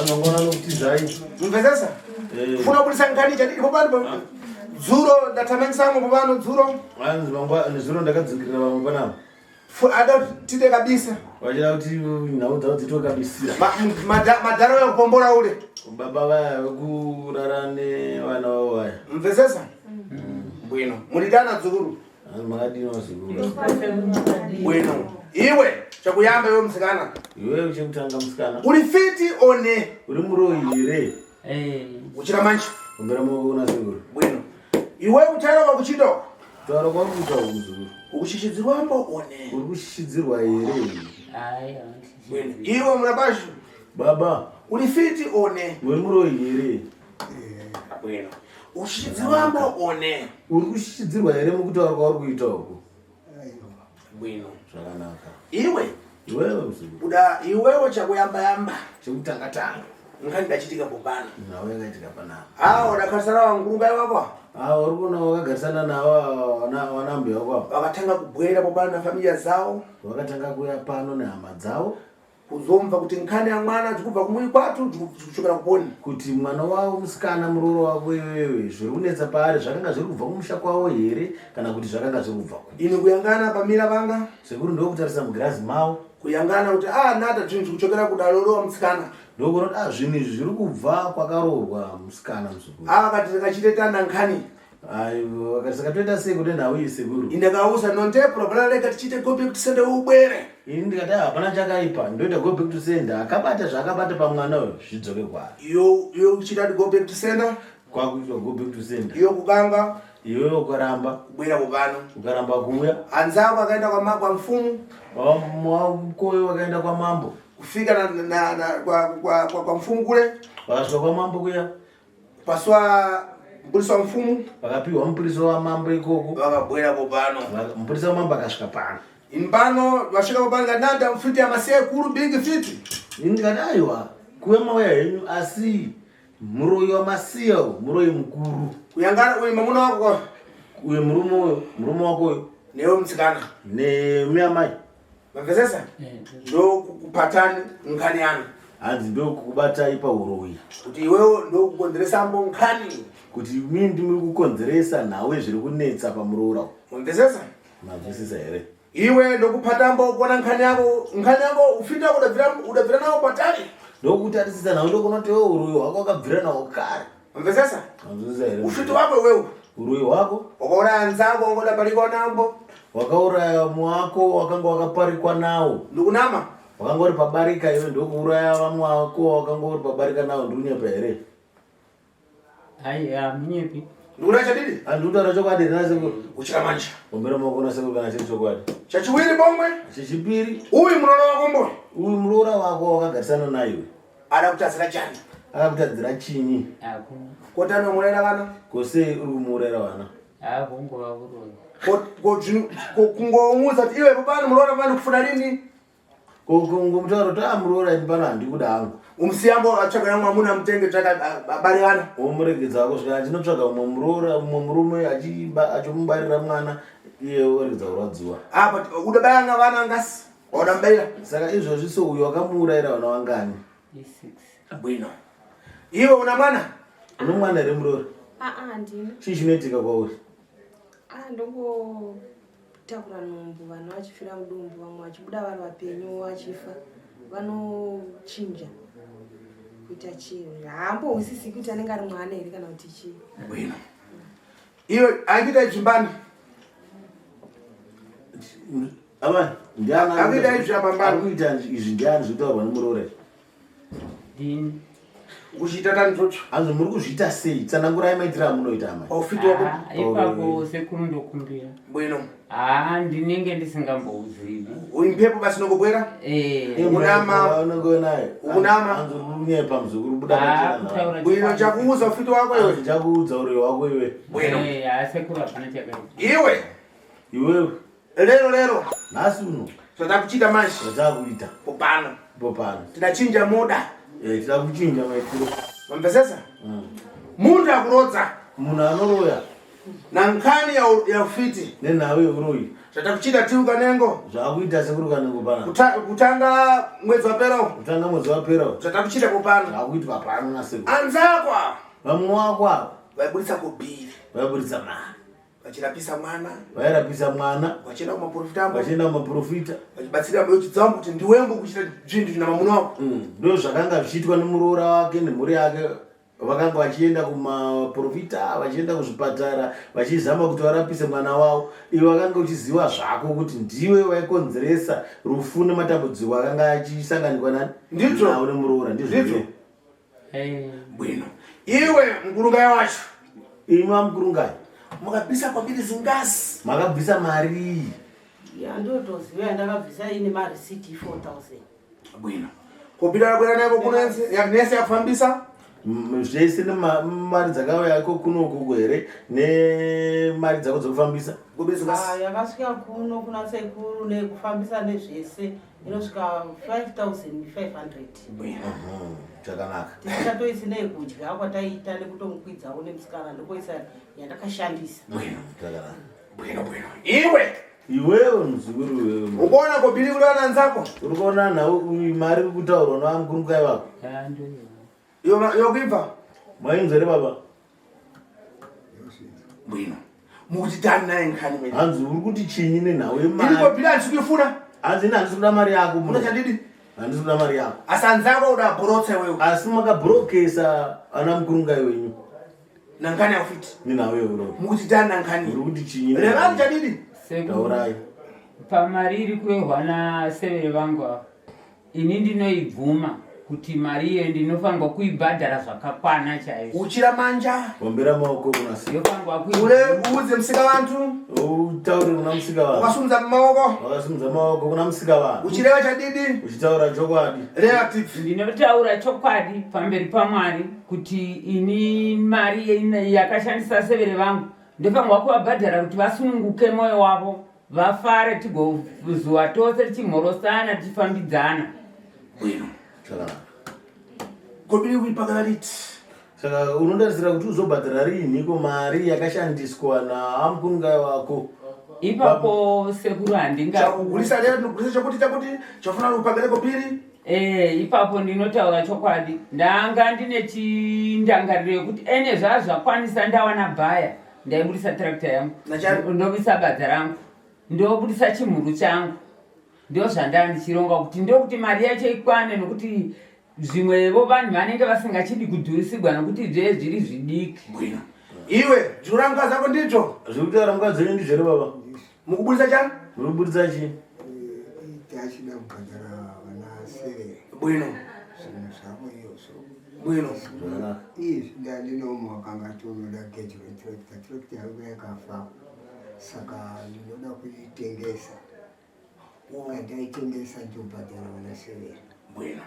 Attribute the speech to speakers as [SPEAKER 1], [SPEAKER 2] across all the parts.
[SPEAKER 1] Vanhu mangwana anokutizai.
[SPEAKER 2] Mumvesesa?
[SPEAKER 1] Eh.
[SPEAKER 2] Funa kubudisa nkhani chati ipo pano
[SPEAKER 1] Ah.
[SPEAKER 2] dzuro ndatamangisa mwe pano dzuro.
[SPEAKER 1] Hanzi mangwana nezuro ndakadzingirira vamwe panapa.
[SPEAKER 2] Ada tite kabisa.
[SPEAKER 1] Vachida kuti nhau dzavo dziitwe kabisira.
[SPEAKER 2] Madhara wekupombora ule.
[SPEAKER 1] Baba vaya vekurara nevana vavo vaya.
[SPEAKER 2] Mvesesa? Bwino. Mulidana dzukuru.
[SPEAKER 1] Hanzi makadini vazukuru.
[SPEAKER 2] Bwino. Iwe chakuyamba iwe musikana.
[SPEAKER 1] Iwewe chekutanga musikana.
[SPEAKER 2] Uri fiti one.
[SPEAKER 1] Uri muroyi here?
[SPEAKER 3] Eh.
[SPEAKER 2] Uchira manje.
[SPEAKER 1] Ombera maoko kuna sekuru.
[SPEAKER 2] Bwino. Iwe kutaura kwakuchito.
[SPEAKER 1] Kutaura kwakuita uku muzukuru.
[SPEAKER 2] Ukushishidzirwa mbo one.
[SPEAKER 1] Uri kushishidzirwa here?
[SPEAKER 3] Hayi,
[SPEAKER 2] Bwino. Iwe murabashu.
[SPEAKER 1] Baba.
[SPEAKER 2] Uri fiti one.
[SPEAKER 1] Uri muroyi here?
[SPEAKER 2] Bwino. Ushishidzirwa mbo one.
[SPEAKER 1] Uri kushishidzirwa here mukutaura kwauri kuita uku?
[SPEAKER 2] Bwino.
[SPEAKER 1] Zvakanaka.
[SPEAKER 2] Iwe.
[SPEAKER 1] Iwewe muzukuru.
[SPEAKER 2] Buda iwewe chakuyamba yamba.
[SPEAKER 1] Chekutanga tanga.
[SPEAKER 2] Nkhani ndachitika popano.
[SPEAKER 1] Nhau yakaitika panapa.
[SPEAKER 2] Ah, udakarisana wanguruka iwapo.
[SPEAKER 1] Ah, uri kuona wakagarisana navo vana mbuya wako ava.
[SPEAKER 2] Vakatanga kubwera popano na familia zawo.
[SPEAKER 1] Vakatanga kuuya pano nehama dzavo.
[SPEAKER 2] Kuzomva kuti nkhani ya mwana dzikubva kumui kwatu dzikuchokera kuponi.
[SPEAKER 1] Kuti mwana wavo musikana muroora wako iwewe zviri kunetsa paari zvakanga zviri kubva kumusha kwavo here kana kuti zvakanga zviri kubva kupi.
[SPEAKER 2] Ini kuyangana pamira vanga.
[SPEAKER 1] Sekuru ndokutarisa mugirazi mavo.
[SPEAKER 2] Kuyangana kuti ah nata zvinhu zvikuchokera kudalolowa musikana.
[SPEAKER 1] Ndokuona kuti ah zvinhu izvi zviri kubva kwakaroorwa musikana muzukuru.
[SPEAKER 2] Ah vakati tikachite tanda nkhani.
[SPEAKER 1] Aiwa vakati saka toita sei kune nhau iyi sekuru.
[SPEAKER 2] Ini ndakauza nonte problem rega tichite go back to sender ubwere.
[SPEAKER 1] Ini ndikati ah hapana chakaipa ndoita go back to sender akabata zvaakabata pamwana uyu zvidzoke kwaari.
[SPEAKER 2] Iyo iyo uchita go back to sender.
[SPEAKER 1] Kwakuitwa go back to sender.
[SPEAKER 2] Iyo kukanga.
[SPEAKER 1] Iwewe ukaramba.
[SPEAKER 2] Kubwera kupano.
[SPEAKER 1] Ukaramba kuuya.
[SPEAKER 2] Anzako akaenda kwa kwa mfumu.
[SPEAKER 1] Mwakoyo wakaenda kwa mambo.
[SPEAKER 2] Kufika na, na, na kwa, kwa, kwa, kwa mfumu kule.
[SPEAKER 1] Wakasvika kwa mambo kuya.
[SPEAKER 2] Paswa mpulisa wa mfumu.
[SPEAKER 1] Vakapiwa mupurisa wa mambo ikoko.
[SPEAKER 2] Vakabwera popano.
[SPEAKER 1] Mupurisa wa mambo akasvika pano.
[SPEAKER 2] Impano vasvika popano kananda mfiti ya masiya kuru big fiti.
[SPEAKER 1] Ini ndikati aiwa kuya mauya henyu asi muroyi wamasiya uyu muroyi mukuru.
[SPEAKER 2] Kuyangana uyu mwamuna wako kwa.
[SPEAKER 1] Uyu murume uyu murume wako uyu.
[SPEAKER 2] Newe mutsikana.
[SPEAKER 1] Nemi amai.
[SPEAKER 2] Mavhesesa? Ndokukupatani nkhani yanu.
[SPEAKER 1] Hanzi ndokukubatai pauroyi.
[SPEAKER 2] Kuti iwewe ndokukonzeresa mbo nkhani.
[SPEAKER 1] Kuti mimi ndimi kukonzeresa nhau zviri kunetsa pamuroora.
[SPEAKER 2] Mavhesesa?
[SPEAKER 1] Mavhesesa here?
[SPEAKER 2] Iwe ndokupata mbo kuona nkhani yako, nkhani yako ufita udabvira udabvira nawo patali.
[SPEAKER 1] Ndokutarisisa nhau ndokuona kuti iwewe uroyi hwako wakabvira nawo kare.
[SPEAKER 2] Mavhesesa?
[SPEAKER 1] Mavhesesa here?
[SPEAKER 2] Ufiti wako iwewe.
[SPEAKER 1] Uroyi hwako?
[SPEAKER 2] Wakauraya nzako wangoda parikwa nambo.
[SPEAKER 1] Wakauraya mwako wakanga wakaparikwa nawo.
[SPEAKER 2] Ndikunama.
[SPEAKER 1] Wakanga uri pabarika iwe ndokuuraya vamwe wako wakanga uri pabarika nawo ndikunyepa here?
[SPEAKER 3] Hayi, hamunyepi.
[SPEAKER 2] Ndikuda chadidi?
[SPEAKER 1] Handikutaura chokwadi here nasekuru?
[SPEAKER 2] Uchira manje.
[SPEAKER 1] Ombera maoko nasekuru kana chiri chokwadi.
[SPEAKER 2] Chachiwiri pomwe?
[SPEAKER 1] Chechipiri.
[SPEAKER 2] Uyu muroora wako mbo.
[SPEAKER 1] Uyu muroora wako wakagarisana naye iwe.
[SPEAKER 2] Ada kutadzira chani?
[SPEAKER 1] Akakutadzira chinyi?
[SPEAKER 3] Hakuna.
[SPEAKER 2] Kotano murera vana?
[SPEAKER 1] Kosei uri kumuurera vana?
[SPEAKER 3] Hakungova kuroyi.
[SPEAKER 2] Kungomuudza kuti iwe pano muroora pano kufuna rini?
[SPEAKER 1] Kungomutaura kuti ah muroora ini pano handikuda hangu.
[SPEAKER 2] Umusiyambo atsvaga mwamuna mutenge tsvaka abare vana.
[SPEAKER 1] Womuregedza hako svika achinotsvaga mumwe muroora mumwe murume achimubarira mwana iye woregedza kurwadziwa.
[SPEAKER 2] Ah but udabayanga vana ngasi. Waudamubayira.
[SPEAKER 1] Saka izvozvi so uyu wakamuurayira vana vangani?
[SPEAKER 3] I6.
[SPEAKER 2] Bwino. Iwe una mwana?
[SPEAKER 1] Une mwana here muroora?
[SPEAKER 4] Ah ah handina.
[SPEAKER 1] Chii chinoitika kwauri?
[SPEAKER 4] Ah ndongotakura nhumbu vanhu vachifira mudumbu vamwe vachibuda vari vapenyu vachifa vanochinja kuita chinhu haambohwisisi kuti anenge ari mwana here kana kuti chii.
[SPEAKER 2] Bwino. Iwe akuita izvimbani?
[SPEAKER 1] Amai, ndiani
[SPEAKER 2] Akuita izvi apa mbani?
[SPEAKER 1] Akuita izvi ndiani zvinotaurwa nemuroora izvi?
[SPEAKER 3] Ndini.
[SPEAKER 2] Kuchiita tani chocho?
[SPEAKER 1] Hanzi muri kuzviita sei? Tsanangurai maitiro amunoita amai.
[SPEAKER 2] Paufiti wako.
[SPEAKER 3] Ah, ipapo sekuru ndokumbira.
[SPEAKER 2] Bwino.
[SPEAKER 3] Ah, ndinenge ndisingambouzivi.
[SPEAKER 2] Uyu mphepo basi nokubwera?
[SPEAKER 3] Eh.
[SPEAKER 2] Ukunama.
[SPEAKER 1] Unenge unaye.
[SPEAKER 2] Ukunama.
[SPEAKER 1] Hanzi uri kunyepa muzukuru buda
[SPEAKER 3] Ah,
[SPEAKER 1] pachena.
[SPEAKER 3] kutaura
[SPEAKER 2] Bwino
[SPEAKER 3] chokwadi.
[SPEAKER 2] chakuudza ufiti wako iwe.
[SPEAKER 1] Hanzi chakuudza uroyi wako iwe.
[SPEAKER 2] Bwino.
[SPEAKER 3] Eh, ah, sekuru hapana chakaipa.
[SPEAKER 2] Iwe.
[SPEAKER 1] Iwewe.
[SPEAKER 2] Lero lero.
[SPEAKER 1] Nhasi uno.
[SPEAKER 2] Zvatakuchita manje.
[SPEAKER 1] Zvatakuita.
[SPEAKER 2] Popano.
[SPEAKER 1] Popano.
[SPEAKER 2] Tinachinja moda.
[SPEAKER 1] Eh, tida kuchinja maitiro.
[SPEAKER 2] Mamvesesa? Munhu akurodza.
[SPEAKER 1] Munhu anoroya.
[SPEAKER 2] Na nkhani ya ufiti.
[SPEAKER 1] Nenhau yeuroyi.
[SPEAKER 2] Zvatakuchita tiri Kanengo.
[SPEAKER 1] Zvakuita sekuru Kanengo pana.
[SPEAKER 2] Kutanga mwedzi wapera.
[SPEAKER 1] Kutanga mwedzi wapera.
[SPEAKER 2] Zvatakuchita kupano.
[SPEAKER 1] Zvakuitwa pano nasekuru.
[SPEAKER 2] Anzakwa.
[SPEAKER 1] Vamwe wako ava.
[SPEAKER 2] Vaiburitsa kubhiri.
[SPEAKER 1] Vaiburitsa mari.
[SPEAKER 2] Vachirapisa mwana.
[SPEAKER 1] Vairapisa mwana.
[SPEAKER 2] Vachienda kumaprofita.
[SPEAKER 1] Vachienda kumaprofita.
[SPEAKER 2] Vachibatsira vachidzamba kuti ndiwembo kuchita zvinhu zvina mamuna wako.
[SPEAKER 1] Ndo zvakanga zvichiitwa nemuroora wake nemhuri yake. Vakanga vachienda kumaprofita, vachienda kuzvipatara, vachizama kuti varapise mwana wavo. Iwe vakanga uchiziva zvako kuti ndiwe waikonzeresa rufu nematambudziko akanga achisanganikwa nani?
[SPEAKER 2] Ndizvo.
[SPEAKER 1] Nawo nemuroora. Ndizvo.
[SPEAKER 2] Ndizvo.
[SPEAKER 3] Eh.
[SPEAKER 2] Bwino. Iwe mukurungai wacho.
[SPEAKER 1] Imi vamukurungai.
[SPEAKER 2] Mukabvisa kwambiri zingazi.
[SPEAKER 1] Makabvisa mari.
[SPEAKER 5] Yandotoziva yandakabvisa ine marisiti 4000.
[SPEAKER 2] Bwino. Kupita kwera nako kunense yakunese yakufambisa.
[SPEAKER 1] Zvese nemari dzakauya iko kunoku here nemari dzako dzekufambisa?
[SPEAKER 5] Ah, yakasvika kuno kuna sekuru nekufambisa nezvese inosvika 5500.
[SPEAKER 2] Bwino.
[SPEAKER 1] Chakanaka.
[SPEAKER 5] Tisingatoisi nekudya kwataiita nekutomukwidzawo nemusikana ndokuisa yandakashandisa.
[SPEAKER 2] Bwino.
[SPEAKER 1] Chakanaka.
[SPEAKER 2] Bwino bwino. Iwe.
[SPEAKER 1] Iwewe muzukuru iwewe.
[SPEAKER 2] Ukuona kobiri kulana nzako?
[SPEAKER 1] Uri kuona nhau mari iri kutaurwa navamukuru vako?
[SPEAKER 3] Ah, ndiyo.
[SPEAKER 2] Yokuibva?
[SPEAKER 1] Mainzwa here baba?
[SPEAKER 2] Bwino. Mukuti tani naye nkhani mene.
[SPEAKER 1] Hanzi uri kuti chinyi nenhau yemari?
[SPEAKER 2] Iri kobiri handisi kuifuna.
[SPEAKER 1] Hanzi ini handisi kuda mari yako.
[SPEAKER 2] Unoda chandidi?
[SPEAKER 1] Handisi kuda mari yako.
[SPEAKER 2] Asi anzako uda bhorotsa iwewe.
[SPEAKER 1] Asi makabhurokesa ana mukurungai wenyu.
[SPEAKER 2] Nangani aufiti.
[SPEAKER 1] Nenhau yeuroi.
[SPEAKER 2] Mukuti tani nangani.
[SPEAKER 1] Uri kuti chinyi?
[SPEAKER 2] Revani chandidi?
[SPEAKER 1] Taurai.
[SPEAKER 3] Pamari iri kurehwa nasevere vangu ava, ini ndinoibvuma kuti mari iyoyo ndinofanirwa kuibhadhara zvakakwana chaizvo.
[SPEAKER 2] Uchira manja.
[SPEAKER 1] Ombera maoko kuna si.
[SPEAKER 3] Ndofanirwa kuibvuma.
[SPEAKER 2] Ule uudze musika vantu.
[SPEAKER 1] Utaure kuna musika vanhu.
[SPEAKER 2] Wakasimudza maoko.
[SPEAKER 1] Wakasimudza maoko kuna musika vanhu.
[SPEAKER 2] Uchireva chadidi.
[SPEAKER 1] Uchitaura chokwadi.
[SPEAKER 2] Relative.
[SPEAKER 3] Ndinotaura chokwadi pamberi paMwari kuti ini mari yakashandisa severe vangu ndofanirwa kuvabhadhara kuti vasununguke moyo wavo. Vafare tigozuva tose tichimhorosana tichifambidzana.
[SPEAKER 2] Bwino.
[SPEAKER 1] Chakanaka.
[SPEAKER 2] Kobiri kuipakala liti.
[SPEAKER 1] Saka unotarisira kuti uzobhadhara riinhiko mari yakashandiswa naamukungai wako?
[SPEAKER 3] Ipapo sekuru handinga.
[SPEAKER 2] Chakugurisa lero tinogurisa chokuti chakuti chofuna kupakala kobiri.
[SPEAKER 3] Ipapo ndinotaura chokwadi. Ndanga ndine chindangariro yekuti ene zvazvakwanisa ndawana bhaya. Ndaibudisa tractor yangu, ndobudisa badza rangu, ndobudisa chimhuru changu. Ndo zvandanga ndichironga kuti ndokuti mari yacho ikwane, nokuti zvimwevo vanhu vanenge vasingachidi kudhurisigwa nokuti zve zviri zvidiki.
[SPEAKER 2] Bwino. Iwe, dzura mukadzi wako ndizvo?
[SPEAKER 1] Zviri kutaura mukadzi wenyu ndizvo here baba?
[SPEAKER 2] Mukubudisa chani?
[SPEAKER 1] Muri kubudisa chii?
[SPEAKER 6] Tachida kubhadhara vana severe.
[SPEAKER 2] Bwino.
[SPEAKER 6] Zvinhu zvavo izvozvo.
[SPEAKER 2] Bwino.
[SPEAKER 1] Zvakanaka.
[SPEAKER 6] Izvi ndandinomo wakanga tonoda gejo retractor, tractor yangu yakafa. Saka ndinoda kuitengesa. Kandaitengesa ndobhadhara vana severe.
[SPEAKER 2] Bwino.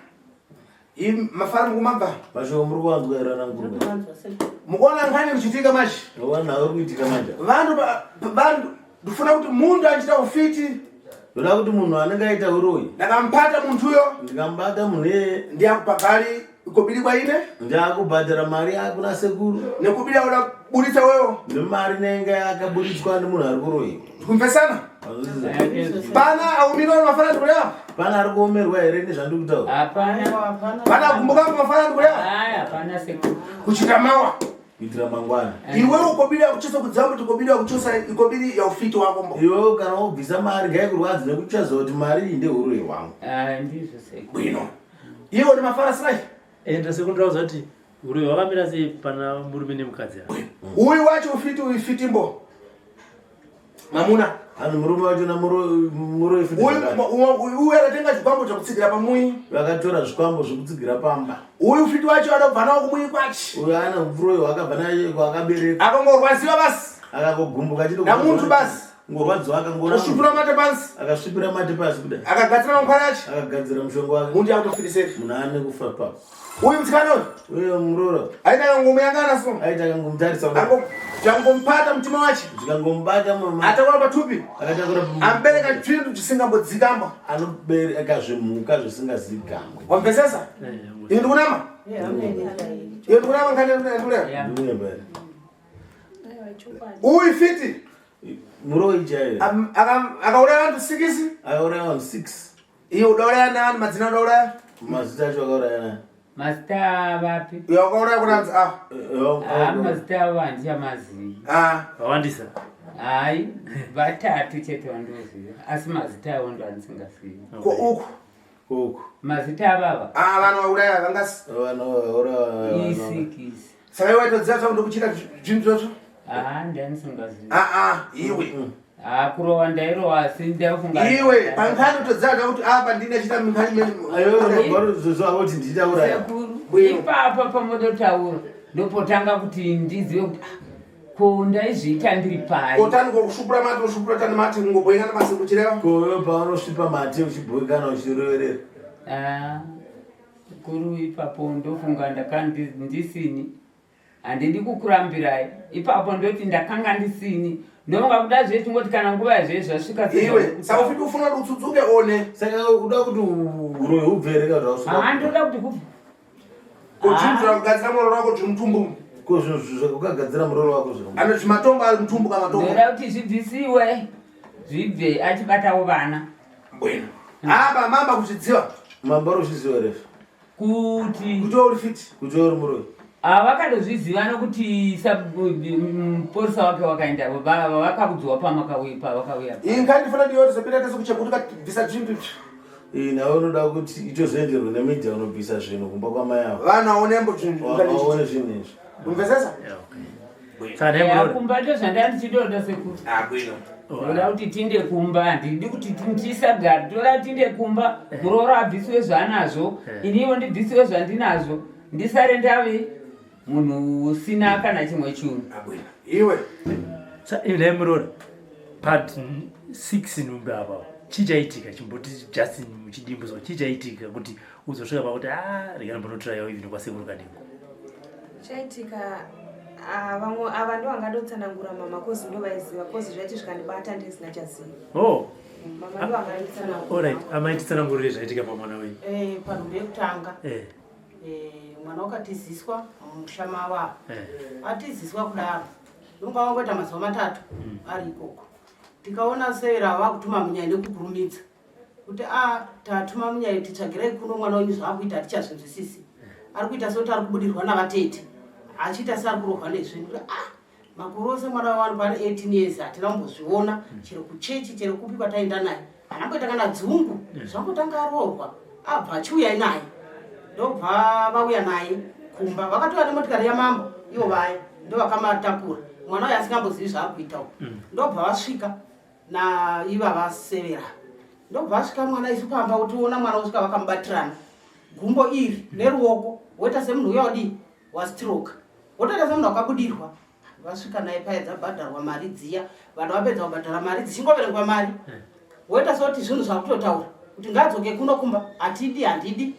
[SPEAKER 2] Imi mafara mukumabva?
[SPEAKER 1] Mashoko muri kuwanzwa here ana mukuru?
[SPEAKER 2] Mukuona nkhani kuchitika manje?
[SPEAKER 1] Ndoona uri kuitika manje.
[SPEAKER 2] Vanhu vanhu ndifuna kuti munhu achiita ufiti.
[SPEAKER 1] Ndoda kuti munhu anenge aita uroyi.
[SPEAKER 2] Ndakampata munhuyo.
[SPEAKER 1] Ndikambata munhu iyeye.
[SPEAKER 2] Ndiyakubhadhari ikobiri kwaine.
[SPEAKER 1] Ndiyakubhadhara mari yako na sekuru.
[SPEAKER 2] Nekubira uda buritsa wewe.
[SPEAKER 1] Nemari inenge yakaburitswa nemunhu ari kuroyiwa.
[SPEAKER 2] Kumvesana? Pana aumirwa mafana ndikulewa?
[SPEAKER 1] Pana ari kuomerwa here nezvandiri kutaura?
[SPEAKER 3] Hapana.
[SPEAKER 2] Pana kumbuka mafana ndikulewa?
[SPEAKER 3] Haya, hapana sekuru.
[SPEAKER 2] Kuchita mawa.
[SPEAKER 1] Kuitira mangwana.
[SPEAKER 2] Iwe ukobiri yakuchosa kudzamba kuti ukobiri yakuchosa ikobiri ya ufiti wako mbo.
[SPEAKER 1] Iwe kana wobvisa mari ngaikurwadze nekuti uchaziva kuti mari iyi ndehuroyi hwangu.
[SPEAKER 3] Ah, ndizvo sekuru.
[SPEAKER 2] Bwino. Iwe une mafara sai?
[SPEAKER 7] Enda sekuru ndauza kuti huroyi hwakamira sei pana murume nemukadzi ava?
[SPEAKER 2] Uyu wacho ufiti uyu fiti mbo. Mamuna.
[SPEAKER 1] Hanzi murume wacho na muroyi futi zvakare.
[SPEAKER 2] Uyu akatenga zvikwambo zvekutsigira pamuyi.
[SPEAKER 1] Vakatora zvikwambo zvekutsigira pamba.
[SPEAKER 2] Uyu fiti wacho anobva nawo kumuyi kwachi.
[SPEAKER 1] Uyu ana muroyi wakabva naye kwaakabereka.
[SPEAKER 2] Akangorwadziwa basi.
[SPEAKER 1] Akangogumbuka achito.
[SPEAKER 2] Namuntu basi.
[SPEAKER 1] Ngorwadziwa akangora.
[SPEAKER 2] Kusvipira mate pasi.
[SPEAKER 1] Akasvipira mate pasi kudai.
[SPEAKER 2] Akagadzira mangwana acho.
[SPEAKER 1] Akagadzira mushonga wake.
[SPEAKER 2] Muntu akutofiriseri.
[SPEAKER 1] Munhu ane kufa papo.
[SPEAKER 2] Uyu musikana uyu.
[SPEAKER 1] Uyu muroora.
[SPEAKER 2] Aita akangomuyangana so.
[SPEAKER 1] Aita akangomutarisa kudai.
[SPEAKER 2] Changomupata mutima wacho.
[SPEAKER 1] Zvikangomubata mama.
[SPEAKER 2] Atakura patupi.
[SPEAKER 1] Akatakura.
[SPEAKER 2] Ambereka chinhu chisingambodzikamba.
[SPEAKER 1] Anobereka zvimhuka zvisingazikamwe.
[SPEAKER 2] Wamvesesa? Ini ndikunama? Iyo ndikunama nkhani ndikunama.
[SPEAKER 1] Ndikunama.
[SPEAKER 2] Uyu fiti.
[SPEAKER 1] Muroyi chaiye.
[SPEAKER 2] Akauraya vanhu 6.
[SPEAKER 1] Akauraya vanhu 6.
[SPEAKER 2] Iye udauraya nani madzina udauraya?
[SPEAKER 1] Mazita acho akauraya nani?
[SPEAKER 3] Mazita vapi?
[SPEAKER 2] Uyo akauraya kuna anzi ah.
[SPEAKER 3] Ah, mazita avo handichamazivi.
[SPEAKER 2] Ah,
[SPEAKER 7] vawandisa.
[SPEAKER 3] Hayi, vatatu chete vandoziva. Asi mazita avo ndo andisingazivi.
[SPEAKER 2] Ko uku?
[SPEAKER 1] Uku.
[SPEAKER 3] Mazita avava?
[SPEAKER 2] Ah, vanhu vauraya vangasi.
[SPEAKER 1] Vanhu vauraya.
[SPEAKER 3] Isikisi.
[SPEAKER 2] Saka iwe waitoziva zvangu ndokuchita zvinhu zvozvo?
[SPEAKER 3] Ah, ndandisingazivi.
[SPEAKER 2] Ah ah, iwe.
[SPEAKER 3] Ah, kurowa ndairowa asi ndaifunga.
[SPEAKER 2] Iwe, pankhani utoziva kuti apa ndinachita minkhani mene.
[SPEAKER 1] Ayo, unobva kuti ndichauraya.
[SPEAKER 3] Sekuru, ipapa pamototaura ndopotanga kuti ndizive kuti ah, ko ndaizviita ndiri pai.
[SPEAKER 2] Kotani kokushupura mate ushupura tani mate kungobhoikana basi kuchireva.
[SPEAKER 1] Ko iwe paunosvipa mate uchibhoikana uchiroverera.
[SPEAKER 3] Ah, kuru ipapo ndofunga ndakandisini. Handidi kukurambirai ipapo ndoti ndakanga ndisini ndonga kuda zve tingoti kana nguva yazve zvasvika
[SPEAKER 2] iwe saka ufiti ufuna kuti utsutsuke one
[SPEAKER 1] saka uda kuti uroyi hubve here kana kuti
[SPEAKER 3] haa ndoda kuti kubve
[SPEAKER 2] kochinzira kugadzira muroro wako zvimutumbu
[SPEAKER 1] ko zvinhu zvakugadzira muroro wako zvino
[SPEAKER 2] ano zvimatombo ari mutumbu kamatombo
[SPEAKER 3] ndoda kuti zvibvisiwe zvibve achibatawo vana
[SPEAKER 2] bwino apa mamba kuzvidziva
[SPEAKER 1] mamba uri kuzviziva here
[SPEAKER 3] kuti
[SPEAKER 2] kuti uri fit
[SPEAKER 1] kuti uri muroyi
[SPEAKER 3] Ah, vakatozviziva nokuti muporisa wake wakaenda vakakudzwa pamakauya pavakauya
[SPEAKER 2] iyi ngandifana ndiyotozopinda tese kuchekuti kabvisa zvinhu izvi
[SPEAKER 1] iyi nawe unoda kuti itozoenderwe nemedia unobvisa zvinhu kumba kwamai avo
[SPEAKER 2] vanhu aone mbo zvinhu
[SPEAKER 1] aone zvinhu izvi
[SPEAKER 2] umvesesa
[SPEAKER 3] kumba ndozvandandichidoda sekuru ndoda kuti tinde kumba handidi kuti tisagare toda tinde kumba muroora abvisiwe zvaanazvo iniwo ndibvisiwe zvandinazvo ndisare ndave munhu usina kana chimwe chinhu
[SPEAKER 2] iwe
[SPEAKER 7] nhai muroora part 6 nhumbi apa chii chaitika chimboti just muchidimbu so chii chaitika kuti uzosvika pakuti a ah, rega ndimbonotrayawo even kwasekuru Kanengo
[SPEAKER 4] Chaitika ah, vamwe ava ndo vangadotsanangura mama kozi ndo vaiziva kozi zvaiti zvikandibata ndisina chaziva.
[SPEAKER 7] Oh.
[SPEAKER 4] Mama ndo vangadotsanangura.
[SPEAKER 7] Alright, amai titsanangurire zvaitika pamwana wenyu.
[SPEAKER 5] Eh, panhumbi yekutanga.
[SPEAKER 7] Eh.
[SPEAKER 5] Eh, mwana wakatiziswa mumusha mavo.
[SPEAKER 7] Eh.
[SPEAKER 5] Atiziswa kudaro. Ndonga wangoita mazuva matatu ari ikoko. Tikaona severa vakutuma munyaya nekukurumidza. Kuti a ah, tatuma munyaya titsvagirai kuno mwana wenyu zvaakuita hatichazvinzwisisi. Ari kuita sekuti ari kubudirwa navatete. Achiita seari kurohwa nezvinhu. Kuti ah makore ose mwana wavanhu pane 18 years hatina kumbozviona chero kuchechi chero kupi kwataenda naye. Haana kuita kana dzungu. Zvangotanga aroorwa. Abva achiuya naye. Ndobva vauya naye kumba. Vakatouya nemotikari yamambo ivo vaya ndovakamatakura. Mwana uyo asingambozivi zvaari kuita uko. Ndobva vasvika naiva vasevera. Ndobva vasvika mwana isu pamba utiona mwana osvika vakamubatirana. Gumbo iri neruoko woita semunhu uya odii wastroke. Wotoita semunhu wakabudirwa. Vasvika naye paya dzabhadharwa mari dziya. Vanhu vapedza kubhadhara mari dzichingoverengwa mari. Woita sekuti zvinhu zvakutotaura kuti ngaadzoke kuno kumba hatidi handidi.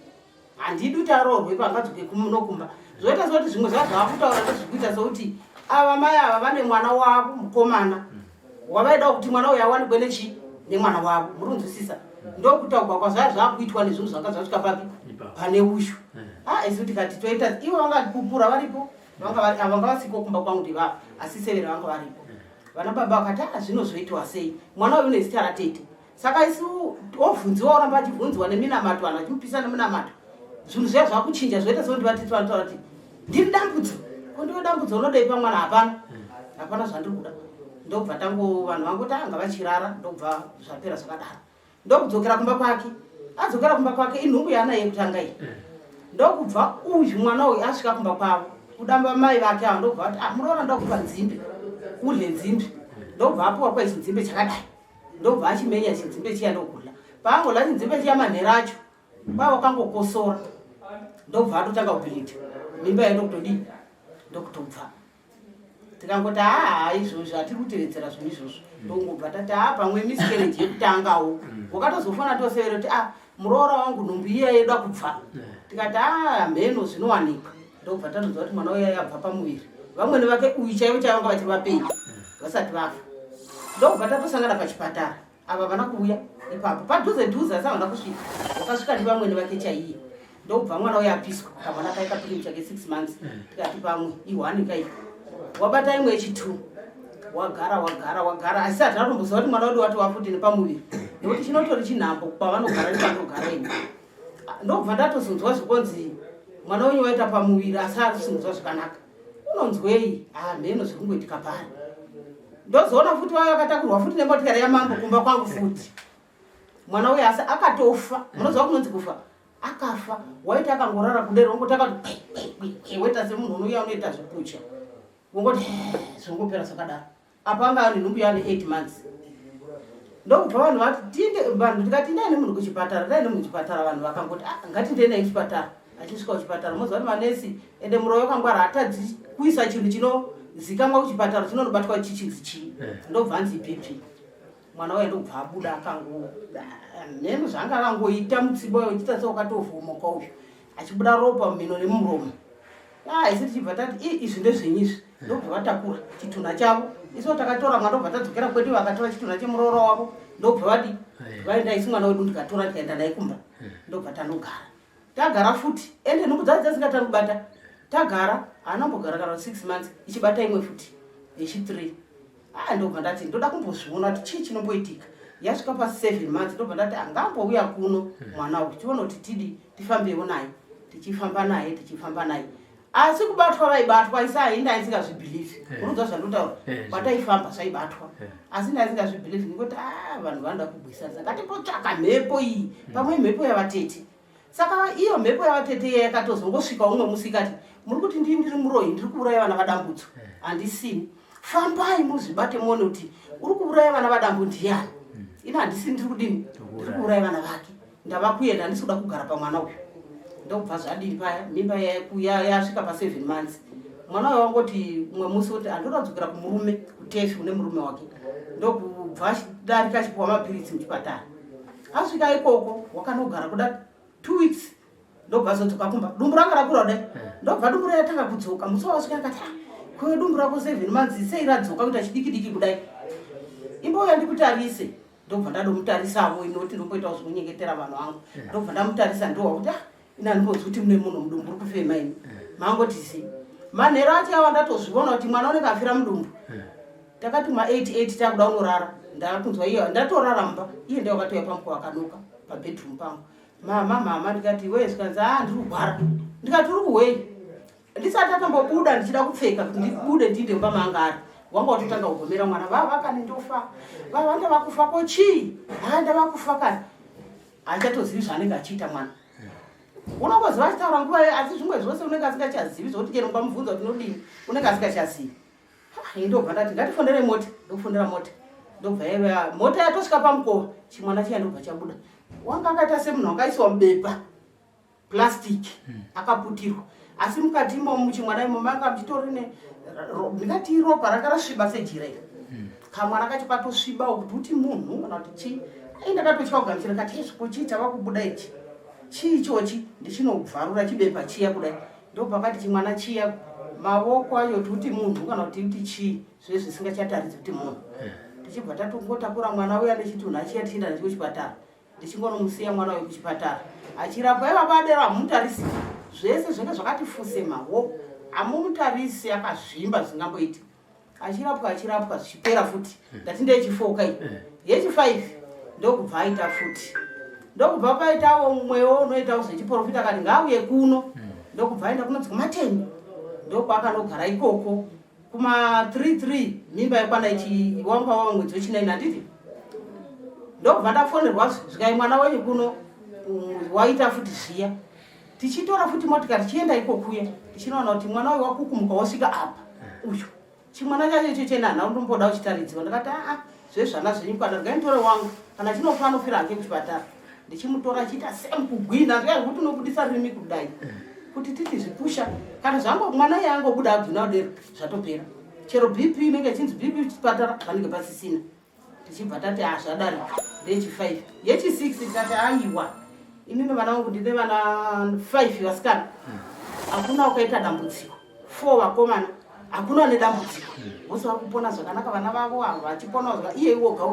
[SPEAKER 5] Handidi kuti aroorwe ipa ngadzoke kuno kumba. Zvoita sekuti zvimwe zvazvo zvakutaura ndezvikuita sekuti ava mai ava vane mwana wavo mukomana wavaida kuti mwana uyu awanikwe nechi nemwana wavo muri kunzwisisa ndokutaurwa kwazvaya zvakuitwa nezvinhu zvanga zvasvika papi pane uyu ah isu tikati toita ivo vangapupura varipo vanga vari vanga vasiko kumba kwangu ndivava asi severa vanga varipo vana baba vakati ah zvinozoitwa sei mwana uyu une zita ratete saka isu ovhunziwa oramba achivhunziwa neminamato vanhu vachimupisa neminamato zvinhu zviya zvakuchinja zvoita sekuti vatete vanotaura kuti ndiri dambudzo ko ndiwe dambudzo unodei pamwana hapana hapana zvandiri kuda ndobva tango vanhu vangoti anga vachirara ndobva zvapera zvakadaro ndokudzokera kumba kwake adzokera kumba kwake inhumbu yaanaye yekutanga iyi ndokubva uyu mwana uyu asvika kumba kwavo kudamba mai vake ava ndobva vati ah, muroora ndokupa nzimbe udle nzimbe ndobva apuwa kwa chinzimbe chakadai ndobva achimenya chinzimbe chiya ndokudla paangodla chinzimbe chiya manhero acho kwava kangokosora ndobva atotanga kubhilita mimba yayo ndokutodii ndokutobva tikangoti haa izvozvo hatiri kutevedzera zvinhu izvozvo ndongobva tati haa pamwe miscarriage yekutangawo wakatozofona tosevera kuti ah muroora wangu nhumbu iya yoda kubva tikati haa mheno zvinowanikwa ndobva tatoziva kuti mwana uya yabva pamuviri vamwene vake uyu chaivo chaivo vanga vachiri vapenyu vasati vafa ndobva tatosangana pachipatara ava vana kuuya ipapo padhuze dhuze asi havana kusvika wakasvika ndivamwene vake chaiye ndobva mwana uya apiswa kamwana kai kapiri chake 6 months tikati pamwe ihwani kai wabata imwe yechi2 Wagara wagara wagara asi hatina kutomboziva kuti mwana wedu watova futi nepamuviri nekuti chinotori chinhambo pavanogara nepanogara ini. Ndobva ndatozonzwa zvekonzi mwana wenyu waita pamuviri asi ari kusinzwa zvakanaka. Unonzwei? Ah, mheno zviri kungoitika pari. Ndozoona futi vaya vakatakurwa futi nemotikari yamambo kumba kwangu futi. Mwana uyu asi akatofa. Munoziva kunonzi kufa? Akafa. Waiti akangorara kudero wongoti akati woita semunhu unouya unoita zvekucha. Wongoti zvongopera zvakadaro. Apa anga ane nhumbu yaane 8 months. Ndokubva vanhu vati tinde vanhu tikati indai nemunhu kuchipatara, ndai nemunhu kuchipatara vanhu vakangoti ah ngatindei naye kuchipatara. Achisvika kuchipatara moziva kuti manesi ende muroyi wakangwara hatadzi kuisa chinhu chinozikanwa kuchipatara chinonobatwa chichinzi chii. Eh. Ndobva anzi BP. Mwana uya ndokubva abuda akango mheno zvaanga akangoita mutsiba uyo uchiita sewakatovhomoka uyu achibuda ropa mumhino nemumuromo. Ah, isu tichibva tati i izvi ndezvenyu izvi ndobva vatakura chitunha chavo isu takatora mwana ndobva tadzokera kwedu vakatora chitunha chemuroora wavo ndobva vadi vaenda isu mwana wedu ndikatora ndikaenda naye kumba ndobva tanogara tagara futi ende nhumbu dzacho dzasingatani kubata tagara haana kumbogara kana six months ichibata imwe futi yechi three Ah, ndobva ndati ndoda kumbozviona kuti chii chinomboitika yasvika paseven months ndobva ndati angambouya kuno hmm. mwana uyu tione kuti tidi tifambewo naye tichifamba naye tichifamba naye asi kubatwa vaibatwa isi ahi ndaisingazvibhilivhi eh. unonzwa zvandotaura eh, kwataifamba zvaibatwa eh. asi ndaisingazvibhilivhi nekuti a ah, vanhu vanoda kugwisanisa ngatimbotsvaka mhepo iyi hmm. pamwe mhepo yavatete Saka iyo mhepo yavatete iya yakatozongosvika umwe musi ikati muri kuti ndii ndiri muroyi ndiri kuuraya vana vadambudzo eh. handisini fambai muzvibate muone kuti uri kuuraya vana vadambu ndiyani hmm. ini handisini ndiri kudini ndiri kuuraya vana vake ndava kuenda handisi kuda kugara pamwana uyu ndokubva zvadii paya mimba yasvika paseven months mwana uyo wangoti umwe musi kuti handoda kudzokera kumurume kutefi kune murume wake ndokubva darika achipiwa mapiritsi muchipatara asvika ikoko wakanogara kuda two weeks ndobva azodzoka kumba dumbu ranga rakura kudai eh. ndobva dumbu raya tanga kudzoka musi wawasvika akati ah, kwe dumbu rako seven months sei radzoka kuita chidiki diki kudai imbouya ndikutarise ndobva ndadomutarisavo inoti ndomboitawo zvekunyengetera vanhu vangu eh. ndobva ndamutarisa ndowa kuti ah ini andimbonzwi kuti mune munhu mudumbu uri kufema ini eh. mangoti sei manhero acho awa ndatozviona kuti mwana unenge afira mudumbu Takati ma 88 takuda unorara ndakunzwa iye ndatorara mumba iye ndiye wakatouya pamukova akanoka pabedroom pangu mama mama ndikati wee zvikanzi aa ndiri kugwara ndikati uri kuhwei ndisati atombobuda ndichida kupfeka kuti ndibude ndiinde mumba maanga ari wanga watotanga kugomera mwana vava kani ndofa vava ndava kufa ko chii haa ndava kufa kani haachatozivi zvaanenge achiita mwana unongoziva achitaura nguva iyo asi zvimwe zvose unenge asingachazivi zvokuti chero ukamubvunza kuti unodini unenge asingachazivi Ndobva ndati ngatifonere mota, ndokufonera mota. Ndobva yaiva mota yatosvika pamukova, chimwana chiya ndobva chabuda. Wanga akaita semunhu wakaiswa mubepa plastic hmm. akaputirwa. Asi mukati imomo muchimwana imomo manga muchitori ne ndingati ropa ranga rasviba sejira iri. Hmm. Kamwana kacho katosviba kuti uti munhu kana kuti chii. Ai ndakatotya kugamuchira kati hezvo ko chii chava kubuda ichi. Chii ichochi ndichinobvarura chibepa chiya kudai. Ndopakati chimwana chiya mavoko ayo kuti munhu kana kuti kuti chii zve zvisingachataridzi kuti munhu eh. tichibva tatongotakura mwana uya nechitunha chiya tichienda nacho kuchipatara ndichingonomusiya mwana uyu kuchipatara achirapwa iva badero hamumutarisi zvese zvinge zvakati fuse mavoko hamumutarisi akazvimba zvingamboiti achirapwa achirapwa zvichipera futi hmm. ndati ndeyechifoka iyi hmm. yechifive ndokubva aita futi ndokubva paitawo mumwewo unoitawo zvechiprofita akati ngaauye kuno hmm. ndokubva aenda kunonzi kumateni ndokwakanogara ikoko kuma 33 mimba yakwana ichi wanga wava mwedzi wechinaini handiti ndokubva ndafonerwa zvikai mwana wenyu kuno waita futi zviya tichitora futi motikari tichienda ikokuya tichinoona kuti mwana uyu wakukumuka wasvika apa uyu chimwana chacho icho chena hana undomboda uchitaridziwa ndakati aa zvezvana zvenyu kana regai nditore wangu kana chinofa anofira hake kuchipatara ndichimutora achiita same kugwina zviya zvekuti unobudisa rurimi kudai kuti titi zvipusha kana zvango mwana iye angobuda agwina kudero zvatopera chero bp inenge ichinzi bp chipatara panenge pasisina tichibva tati ah zvadarika ndechi 5 yechi 6 tikati aiwa inini vana vangu ndine vana 5 vasikana hakuna wakaita dambudziko 4 vakomana hakuna ane dambudziko vose vari kupona zvakanaka vana vavo avo vachipona iye iwoga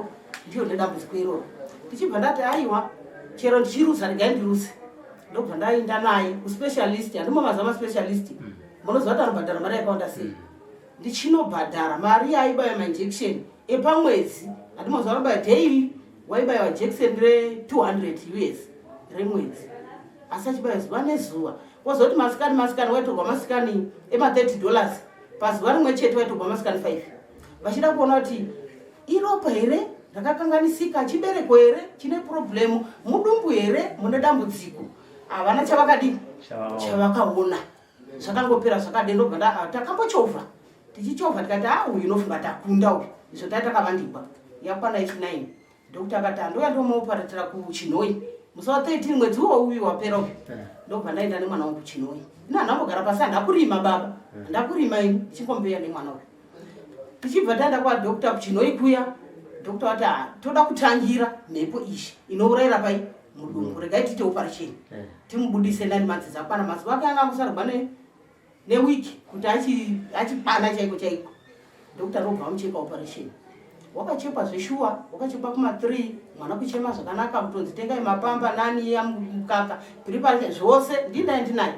[SPEAKER 5] ndiyo nedambudziko iroro ndichibva ndati aiwa chero ndichiruza regai ndiruze ndobva ndaenda naye kuspecialist handimo maziva maspecialist munoziva kuti anobhadhara mari yakawanda sei mm. Ndichinobhadhara mari yaibaya mainjection epamwedzi, handimoziva vanobaya daily, waibaiwa jekiseni re200 us remwedzi, asi achibaya zuva nezuva. Wozoti masikani masikani waitorwa masikani ema30 dollars pazuva rimwe chete, waitorwa masikani 5, vachida kuona kuti iropa here rakakanganisika, chibereko here chine problemu, mudumbu here mune dambudziko. Havana chavakadii chavakaona. Zvakangopera zvakadii. Ndobva takambochovha, tichichovha tikati, a uyu unofunga takunda uyu. Izvo tai takavandikwa yakwana ichi9. Ndokuti akati andoya ndomuoparetera kuChinhoyi musi wa13 mwedzi uwo uyu wapera uyu. Ndobva ndaenda nemwana wangu kuChinhoyi. Ina handambogara pasi, handakurima baba, handakurima ini, ndichingombeya nemwana uyu. Tichibva taenda kwadoctor kuChinhoyi kuya, doctor vati, "Ah, toda kutangira mhepo iyi inourayira pai mudumbu, regai tiite operation timubudise 9 months dzakwana." Mazuva ake anga angosarwa newiki kuti achikwana chaiko chaiko. Doctor robva vamucheka operation. Wakachekwa zveshuwa, wakachekwa kuma3, mwana kuchema zvakanaka, kutonzi tengai mapamba nani mukaka preparation zvose ndinaye ndinaye.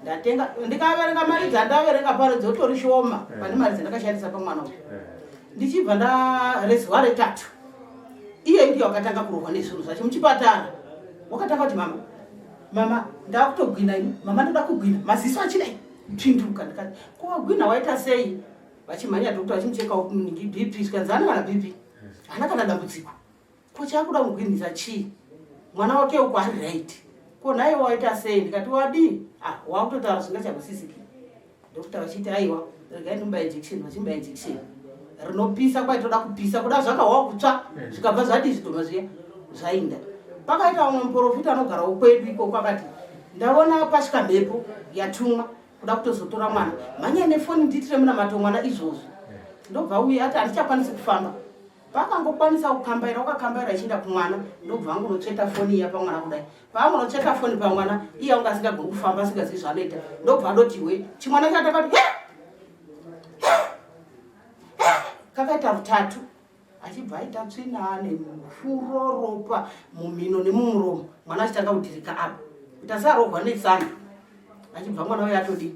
[SPEAKER 5] Ndatenga, ndikaverenga mari dzandaverenga paro dzotori shoma pane mari dzandakashandisa pamwana uyu. Ndichibva ndarezuva retatu, iye ndiye wakatanga kurohwa nezvinhu zvacho muchipatara. Wakatanga kuti, "Mama, mama, ndakutogwina ini mama, ndoda kugwina." Maziso achidai pinduka. Ndikati, "Ko wagwina waita sei?" Vachimhanya doctor vachimucheka BP, zvikanzi haana kana BP, haana kana dambudziko. Ko chaakuda kugwinhisa chii? Mwana wake uko ari right. Ko nhaiwe waita sei? Ndikati, "Wadii?" Ah, wakutotaura zvingachagosisiki. Doctor vachiti, "Aiwa, regai ndimuba injection." Vachimuba injection rinopisa, kwaitoda kupisa kuda zvakahwa kutsva, zvikabva zvadii, zvidhoma zviya zvainda. Pakaita vamwe muprofita anogarawo kwedu ikoko, akati, "Ndaona pasvika mhepo yatumwa kuda kutozotora mwana, mhanya nefoni ndiitire munamato mwana izvozvo." Ndobva uye ati, "Handichakwanisi kufamba." Paakangokwanisa kukambaira, wakakambaira achienda kumwana. Ndobva angonotsveta foni iya pamwana kudai. Paangonotsveta foni pamwana iye, anga asingagoni kufamba, asingazivi zvaanoita. Ndobva adoti we chimwana chatakati kakaita rutatu, achibva aita tsvina nemufuro, ropa mumhino nemumuromo, mwana achitanga kudhirika apa kuti asarohwa netsana. Achibva mwana uyo atodii,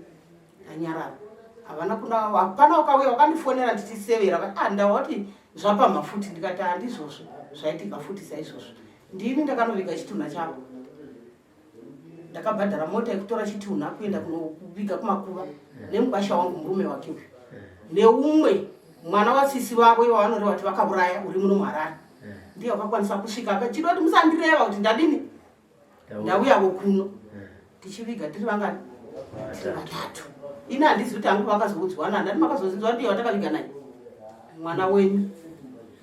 [SPEAKER 5] anyarara. Havana kuna, hapana wakauya wakandifonera ndichisevera. Ah, ndawati zvapamha futi. Ndikati, "Handizvozvo, zvaitika futi saizvozvo." Ndini ndakanoviga chitunha chavo, ndakabhadhara mota yekutora chitunha kuenda kunoviga kumakuva nemukwasha wangu, murume wake uyu, neumwe mwana wasisi vavo ivo vanoreva kuti vakauraya, uri muno muHarare, ndiye wakakwanisa kusvika. Akachida kuti musandireva kuti ndadini, ndauyavo kuno. Tichiviga tiri vangani? Tiri vatatu. Ini handizi kuti hangu vakazoudzwa nani, ndati makazozinzwa ndiye watakaviga naye mwana wenyu.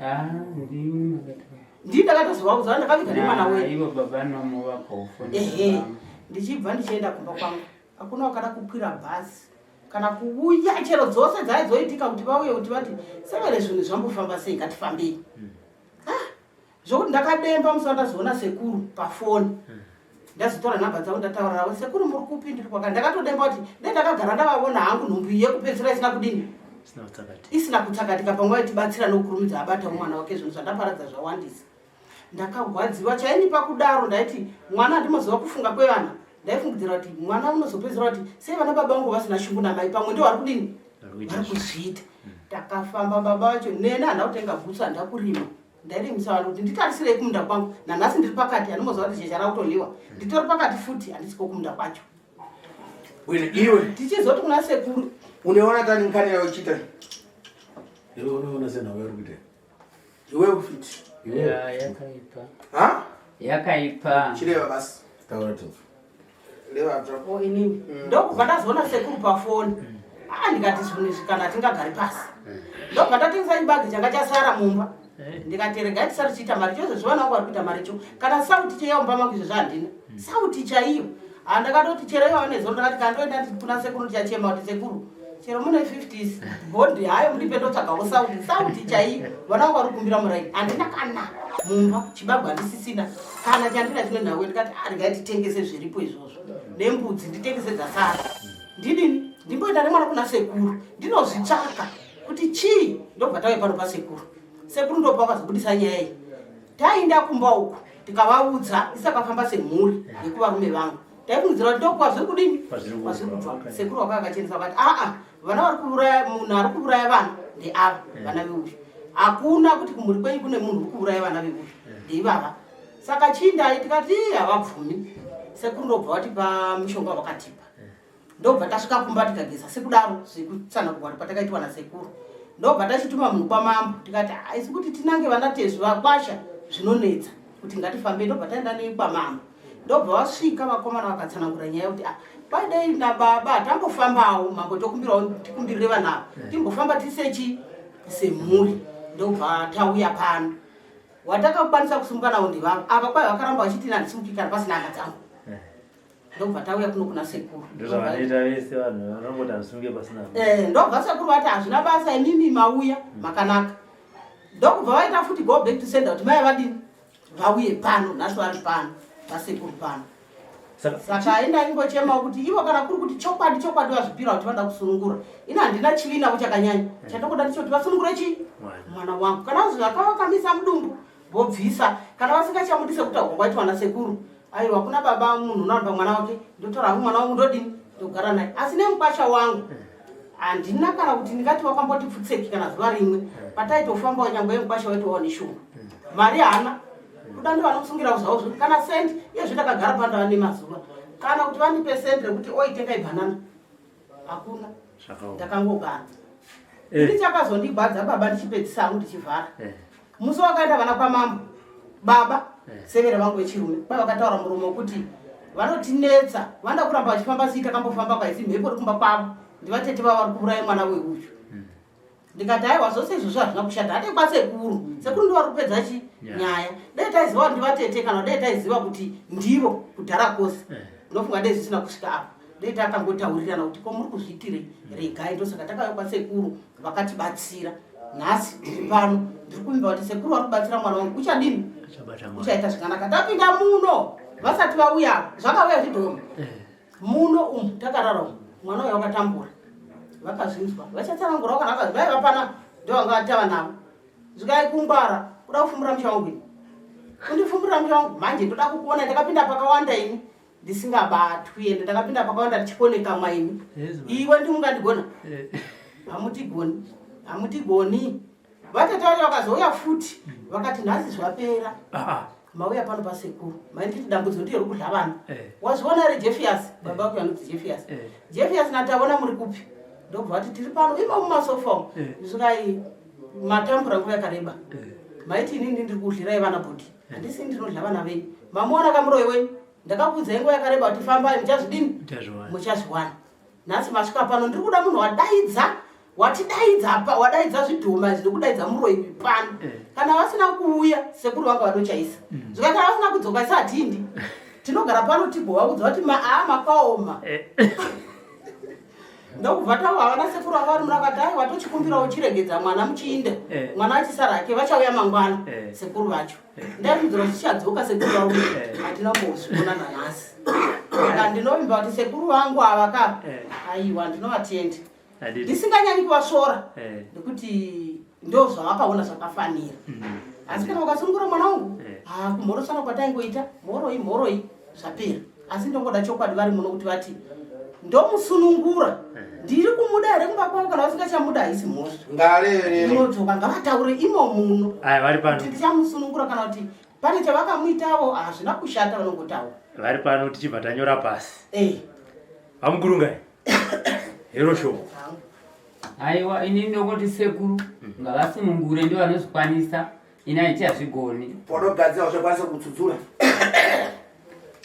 [SPEAKER 3] Ah, ndimi makatouya.
[SPEAKER 5] Ndii ndakatozovaudza, ndakaviga nemwana wenyu.
[SPEAKER 3] Ivo baba nomo vakaufonera.
[SPEAKER 5] Ehe, ndichibva ndichienda kumba kwangu, hakuna wakada kukwira bhazi kana kuuya, chero dzose dzaidzoitika kuti vauye kuti vati severe zvinhu zvambofamba sei, ngatifambei. Ah, zvokuti ndakademba musi wandazoona sekuru pafoni. Ndazotora nhamba dzavo, ndataura navo, "Sekuru, muri kupi?" "Ndiri kwaka." Ndakatodemba kuti dai ndakagara ndavavona hangu nhumbu iyi yekupedzisira isina kudini, isina kutsakatika, pamwe vaitibatsira nokukurumidza abatawo mwana wake. Zvinhu zvandaparadza zvawandisa. Ndakagwadziwa chainipa kudaro. Ndaiti mwana, handimoziva kufunga kwevana, ndaifungidzira kuti mwana unozopedzisira kuti sei vana baba vangu vasina shungu namai, pamwe ndo vari kudini, vari kuzviita. Takafamba baba vacho nene, handa kutenga bhutsu, handa kurima. Ndairimisa vanhu kuti nditarisirei kumunda kwangu. Nanhasi ndiri pakati, handimoziva kuti zhezha rakutoliwa, nditori pakati futi, handisiko kumunda kwacho.
[SPEAKER 2] Bwino iwe.
[SPEAKER 5] Tichizoti kuna sekuru.
[SPEAKER 2] Unoona tani nkhani yayo chita?
[SPEAKER 1] Iwe unoona senhau yauri kuita?
[SPEAKER 2] Iwe ufiti.
[SPEAKER 3] Ya, yakaipa.
[SPEAKER 2] Ha?
[SPEAKER 3] Yakaipa.
[SPEAKER 2] Chireva basi.
[SPEAKER 1] Taura tu.
[SPEAKER 2] Leva drop.
[SPEAKER 5] O inini ndokubva ndazoona sekuru pafoni. A, ndikati zvinhu izvi kana tingagari pasi. Ndobva ndatengesa chibage changa chasara mumba. Ndikati regai tisati tichiita mari cho, izvozvi vana vangu vari kuita mari cho, kana sauti chaiyo mumba mangu izvozvi handina sauti chaiyo. Handakatoti chero ivo vanezoro. Ndakati kandoenda kuna sekuru, ndichachema kuti, "Sekuru, chero mune 50s bhondi hayo, mundipe ndotsvagawo sauti, sauti chaiyo. Vana vangu vari kukumbira muraini, handina kana mumba chibagwa, handisisina kana chandina chine nhau." Ndikati, "Ah, regai titengese zviripo izvozvo nembudzi, nditengese dzasara, ndidini, ndimboenda nemwana kuna sekuru, ndinozvitsvaka kuti chii." Ndobva tauya pano pasekuru. Sekuru ndopa vakazobudisa nyaya iyi. Taenda kumba uku tikavaudza, isakafamba semhuri yekuvarume vangu. Taifungidzira kuti ndokwazviri kudini kwazviri kubva. Sekuru waka akachenesa vakati aa vana vari kuuraya munhu ari kuuraya vana ndeava eh. vana veuyu. Hakuna kuti kumhuri kwenyu kune munhu uri kuuraya vana veuyu eh. ndeivava. Saka chiindai tikati havabvumi. Sekuru ndobva vatipa mushonga wakatipa. Eh. Ndobva tasvika kumba tikageza sekudaro zvekutsanangurwa patakaitwa nasekuru. Ndobva tachituma munhu kwamambo tikati haisi kuti tinange vana tezvi vakwasha zvinonetsa kuti ngatifambe ndobva taenda nekwamambo. Ndobva vasvika vakomana vakatsanangura nyaya yekuti ah, kwadai nababa tambofambawo mambo tokumbirawo tikumbirire vana ava eh. timbofamba tisechi semhuri ndobva tauya pano watakakwanisa kusimuka nawo ndivavo ava kwai vakaramba vachiti nandisimuki kana pasina hama dzangu eh. Ndobva tauya kuno kuna sekuru.
[SPEAKER 7] Ndozvavanoita vese vanhu vanongoti hazvisunge pasina.
[SPEAKER 5] Eh, ndobva sekuru vati hazvina basa imimi mauya mm. makanaka. Ndokubva vaita futi go back to sender kuti mai vadini vauye pano nhasi vari pano vasekuru pano. Saka enda ingochemawo kuti ivo kana kuri kuti chokwadi chokwadi vazvipira kuti vanoda kusunungura. Ini handina chivi navo chakanyanya. Mm. Chatongoda ndichoti vasunungure chii? Mwana wangu. Kana zvakavakamisa mudumbu vobvisa kana vasingachamudi sekutaurwa kwaitwa nasekuru aiwa kuna baba munhu unoamba mwana wake ndotora hangu mwana wangu ndodini ndogara naye asi nemukwasha wangu handina kana kuti ndingati wakamboti pfutseki kana zuva rimwe pataitofambawo nyangwe yemukwasha waitowawo neshungu mari haana kuda ndo vanomusungira kuzvavo zvo kana sendi iye zve ndakagara pandava nemazuva kana kuti vandipe sendi rekuti oitenga ibhanana hakuna ndakangogara eh. ini chakazondigwadza baba ndichipedzisa hangu ndichivhara eh. Musi wakaenda vana kwamambo baba eh. severe vangu vechirume kwai vakataura muromo wekuti vanotinetsa vanoda kuramba vachifamba sei takambofamba kwaisi mhepo iri kumba kwavo ndivatete vavo vari kuuraya mwana weuyu hmm. ndikati haiwa zvose izvozvo hazvina kushata hade kwasekuru sekuru ndivo vari kupedza chi nyaya dai taiziva kuti ndivatete kana dai taiziva kuti ndivo kudhara kwose eh. ndinofunga dai zvisina kusvika apo dai takangotaurirana kuti ko muri kuzviitirei regai ndosaka takauya kwasekuru vakatibatsira nhasi ndiri pano ndiri kuvimba kuti sekuru vari kubatsira mwana wangu uchadini uchaita zvakanaka tapinda muno vasati vauya zvakauya zvidhoma eh. muno umu takarara umu mwana uya wakatambura vakazvinzwa vachatsanangurawo kana vakazvi vaiva pana ndovanga tava navo zvikai kungwara kuda kufumbura musha wangu ini kundifumburira musha wangu manje ndoda kukuona ndakapinda pakawanda ini ndisingabatwi ende ndakapinda pakawanda ndichikoneka imi iwe ndimungandigona eh. hamutigoni hamutigoni vatete vacho vakazouya futi vakati nhasi zvapera ah, ah. mauya pano pasekuru mainditi dambudziko ndiyo rikudla vana eh. wazviona here jeffias baba vako anonzi jeffias eh. Jeffias nataona muri kupi ndobva vati tiri pano imo mumasofa umu zvikai matambura nguva yakareba maiti inini ndiri kudlirai vana bhodhi handisi ndinodla vana venyu mamuona kamuroyi wenyu ndakakuudzai nguva yakareba kuti fambai muchazvidini muchazviwana nhasi masvika pano ndiri kuda munhu wadaidza watidaidza pa wadaidza zvidhoma izvi nekudaidza muroyi pano eh. kana vasina kuuya sekuru vanga vanochaisa mm. zvika kana vasina kudzoka isa hatindi tinogara pano tigovaudza kuti maa makaoma eh. ndokubva tawo havana sekuru vanga vari muna vakati aiwa tochikumbirawo chiregedza mwana muchiinde eh. mwana achisara hake vachauya mangwana sekuru vacho Ndaifungidzira kuti tichadzoka sekuru vangu eh. hatina kumbozviona nanhasi. Saka ndinovimba kuti sekuru vangu ava ka eh. aiwa ndinovatenda. Ndisinganyanyi kuvasvora eh. nekuti ndo zvavakaona zvakafanira. Mm. Asi kana vakasunungura mwana wangu ah, kumhorosana kwataingoita mhoroi mhoroi zvapera. Asi ndongoda chokwadi vari muno kuti vati ndomusunungura ndiri kumuda here kumba kwavo kana vasingachamuda haisi mhosva
[SPEAKER 2] ngarerere
[SPEAKER 5] unodzoka ngavataure imo muno
[SPEAKER 7] aya vari pano
[SPEAKER 5] kuti ndichamusunungura kana kuti pane chavakamuitawo hazvina kushata vanongotaura
[SPEAKER 7] vari pano tichibva tanyora pasi
[SPEAKER 5] eh
[SPEAKER 7] vamukurungai hero shoko
[SPEAKER 3] Aiwa ini ndongoti sekuru ngavasunungure ndivo vanozvikwanisa ini handichazvigoni
[SPEAKER 2] Ponogadzira uchakwanisa kutsutsura.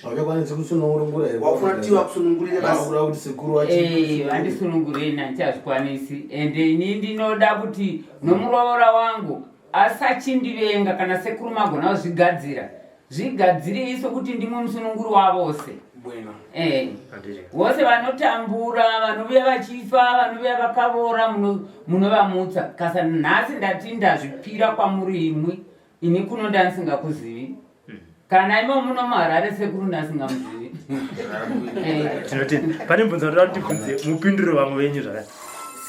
[SPEAKER 1] Hauchakwanisi kusunungura here?
[SPEAKER 2] Wafuna tiwa kusunungurire basi.
[SPEAKER 1] Wakuda kuti sekuru wachi.
[SPEAKER 3] Eh, vandisunungure ini handichazvikwanisi ende ini ndinoda kuti nomuroora wangu asachindivenga kana sekuru magona kuzvigadzira zvigadzirei sokuti ndimwe musununguri wavose
[SPEAKER 2] Bwino.
[SPEAKER 3] Eh. Vose vanotambura vanovuya vachifa vanovuya vakavora munovamutsa kasa nhasi ndati ndazvipira kwamuri imwi ini kuno ndandisingakuzivi hmm. kana imo muno muharare sekuru ndasingamuzivi
[SPEAKER 7] eh. Tinotenda. Pane mubvunzo ndoda kuti ndibvunze mupindure vamwe venyu zvakati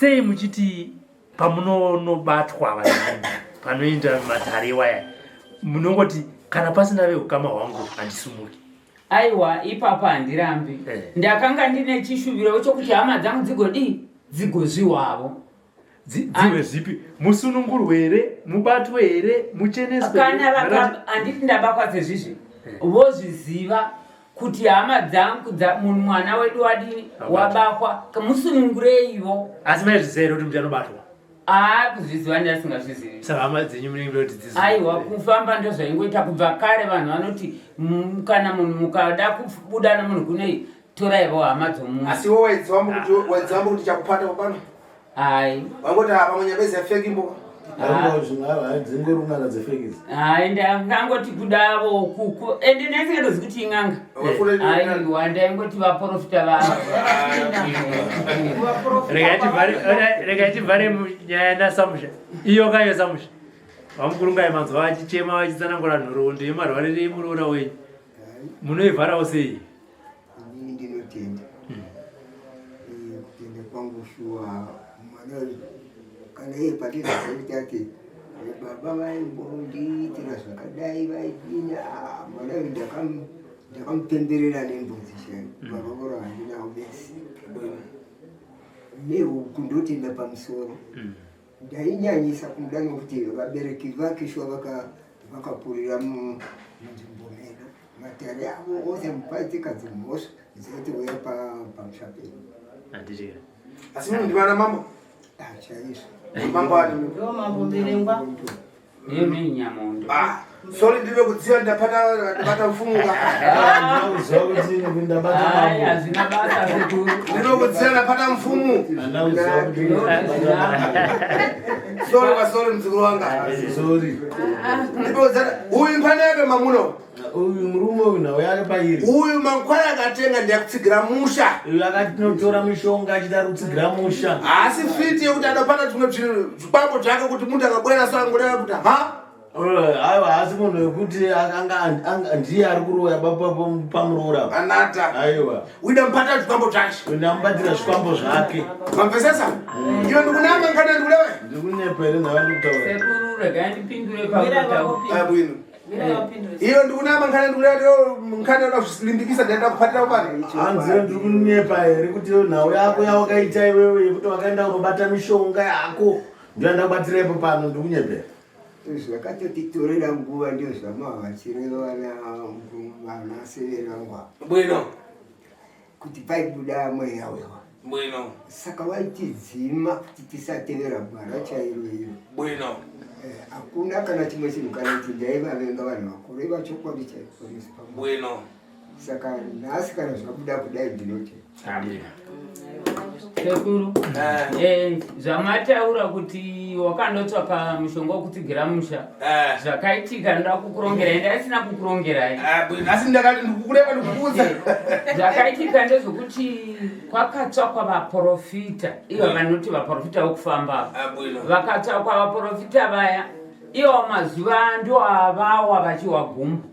[SPEAKER 7] sei muchiti pamunonobatwa vanhu panoenda matare iwaya munongoti kana pasina veukama hwangu handisumuki.
[SPEAKER 3] Aiwa, ipapo handirambi.
[SPEAKER 7] Eh.
[SPEAKER 3] Ndakanga ndine chishuviro chokuti hama dzangu dzigodii dzigozviwavo.
[SPEAKER 7] Dziwe zvipi? Musunungurwe here? Mubatwe here? Mucheneswe
[SPEAKER 3] Kana
[SPEAKER 7] here?
[SPEAKER 3] vaka handiti ndabakwa sezvizvi vozviziva kuti hama dzangu dza munhu mwana wedu wadini
[SPEAKER 7] Wabakwa.
[SPEAKER 3] wabakwa musunungureivo.
[SPEAKER 7] Asi maizviziva here kuti muchanobatwa?
[SPEAKER 3] Aa kuzviziva ndasingazvizivi.
[SPEAKER 7] Saka hama dzenyu munenge muchida kuti dzizive.
[SPEAKER 3] Aiwa kufamba ndozvaingoita kubva kare vanhu vanoti kana munhu mukada kubuda nemunhu kunei toraivo hama dzomunhu.
[SPEAKER 2] Asi iwe waidziwambo kuti waidziwambo kuti chakupata papano.
[SPEAKER 3] Hai.
[SPEAKER 2] Wangoti apa munyabezi yafeki mbo.
[SPEAKER 1] Dzingori n'anga dzefeki idzi.
[SPEAKER 3] Hai ndangoti kudavo kuku ende ndaisingandozi kuti in'anga. Aiwa ndaingoti vaprofita va.
[SPEAKER 7] Regai tivhare nyaya naSamusha. Iyo kayo Samusha. Vamukurungai manzwa vachichema vachitsanangura nhoroondo yemarwarire emuroora wenyu. Munoivharawo sei?
[SPEAKER 6] Inini ndinotenda. Eh, kutenda kwangu shuwa mwana uyu, kana iye patinozoita ati eh, baba vaimbondiitira zvakadai vaidini ah, mwana uyu ndakamupemberera nembudzi chaiyo marovoro handinawo besi nehuku ndotenda pamusoro ndainyanyisa kumuda nokuti vabereki vake shuwa vakakurira munzvimbo medu matare avo ose mupaitika dzimhosva dzoti uya pamusha pedu.
[SPEAKER 7] Handiti.
[SPEAKER 2] Asi munhu ndivana mambo?
[SPEAKER 6] Ah, chaizvo.
[SPEAKER 2] Mambo ani?
[SPEAKER 5] Ndo mambo Mberengwa.
[SPEAKER 3] Nemi Nyamondo.
[SPEAKER 2] Ah, sorry ndine kudziva ndapata ndapata mfumuka.
[SPEAKER 1] Handina kuziva kuti ndabata
[SPEAKER 3] Hai,
[SPEAKER 1] mambo.
[SPEAKER 3] hazvina basa sekuru.
[SPEAKER 2] Ndine kudziva ndapata mfumu.
[SPEAKER 1] Handina kuziva kuti ndabata mambo.
[SPEAKER 2] Sorry kwa sorry mzukuru wanga.
[SPEAKER 1] Sorry.
[SPEAKER 2] Ndine kudziva uyu nkhani yake mamuno.
[SPEAKER 1] Uyu murume uyu nhau yake pairi.
[SPEAKER 2] Uyu mankwara akatenga ndiyakutsigira musha.
[SPEAKER 1] Uyu akatinotora mishonga achida kutsigira musha.
[SPEAKER 2] Haasi fiti yekuti adopata zvimwe zvikwambo zvake kuti muntu akabwera so angoreva kuti ha.
[SPEAKER 1] Aiwa haasi munhu wekuti ndiye ari kuroya pamuroora.
[SPEAKER 2] Anata.
[SPEAKER 1] Aiwa.
[SPEAKER 2] Uida mupata zvikwambo zvake.
[SPEAKER 1] Uida mubatira zvikwambo zvake.
[SPEAKER 2] Mamvesesa? Iyo ndikunama kana ndikureva?
[SPEAKER 1] Ndikunyepa here nhava ndikutaura.
[SPEAKER 3] Sekuru regai ndipindure pautaura.
[SPEAKER 2] Ah, bwino. Iyo ndikunama kana ndikureva kana ndakuzvilimbikisa ndaenda kupatira kupani.
[SPEAKER 1] Hanzi ndiri kunyepa here kuti nhau yako yawakaita iwewe yekuti wakaenda kunobata mishonga yako ndiyo ndakubatira ipo pano ndiri kunyepera.
[SPEAKER 6] Zvakatotitorera nguva ndio zvamavachireva vana severi vangu ava.
[SPEAKER 2] Bwino.
[SPEAKER 6] Kuti paibuda mweya wewa.
[SPEAKER 2] Bwino.
[SPEAKER 6] Saka vaitidzima kuti tisatevera gwara chairo iro.
[SPEAKER 2] Bwino.
[SPEAKER 6] Hakuna kana chimwe chinhu kana kuti ndaivavenga vanhu vakuru iva chokwadi chaiko.
[SPEAKER 2] Bwino.
[SPEAKER 6] Saka nhasi kana zvabuda kudai ndinoti.
[SPEAKER 3] Sekuru, zvamataura kuti wakandotsvaka mushonga wekutsigira musha zvakaitika ndoda kukurongerai ndaisina kukurongerai.
[SPEAKER 2] Asi ndakati ndikukureva ndikukuudza.
[SPEAKER 3] Zvakaitika ndezvekuti kwakatsvakwa vaprofita ivo vanoti vaprofita vokufamba vakatsvakwa vaprofita vaya ivo mazuva ndo avawa vachiwa gumbo.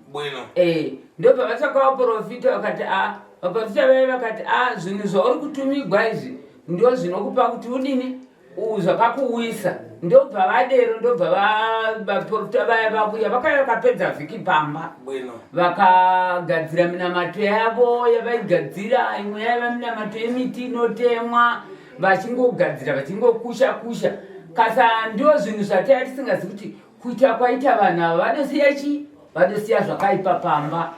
[SPEAKER 3] Ndobva vatsvaka vaprofita vakati a vaprofita vaya vakati a zvinhu zvauri kutumigwa izvi ndo zvinokupa kuti udini zvakakuwisa. Ndobva vadero ndobva vaprofita vaya vakuya vakauya vakapedza vhiki pamba vakagadzira minamato yavo yavaigadzira imwe yaiva minamato yemiti inotemwa vachingogadzira vachingokusha kusha kasa ndo zvinhu zvataiva tisingazivi kuti kuita kwaita vanhu ava vanosiya chii vanosiya zvakaipa pamba.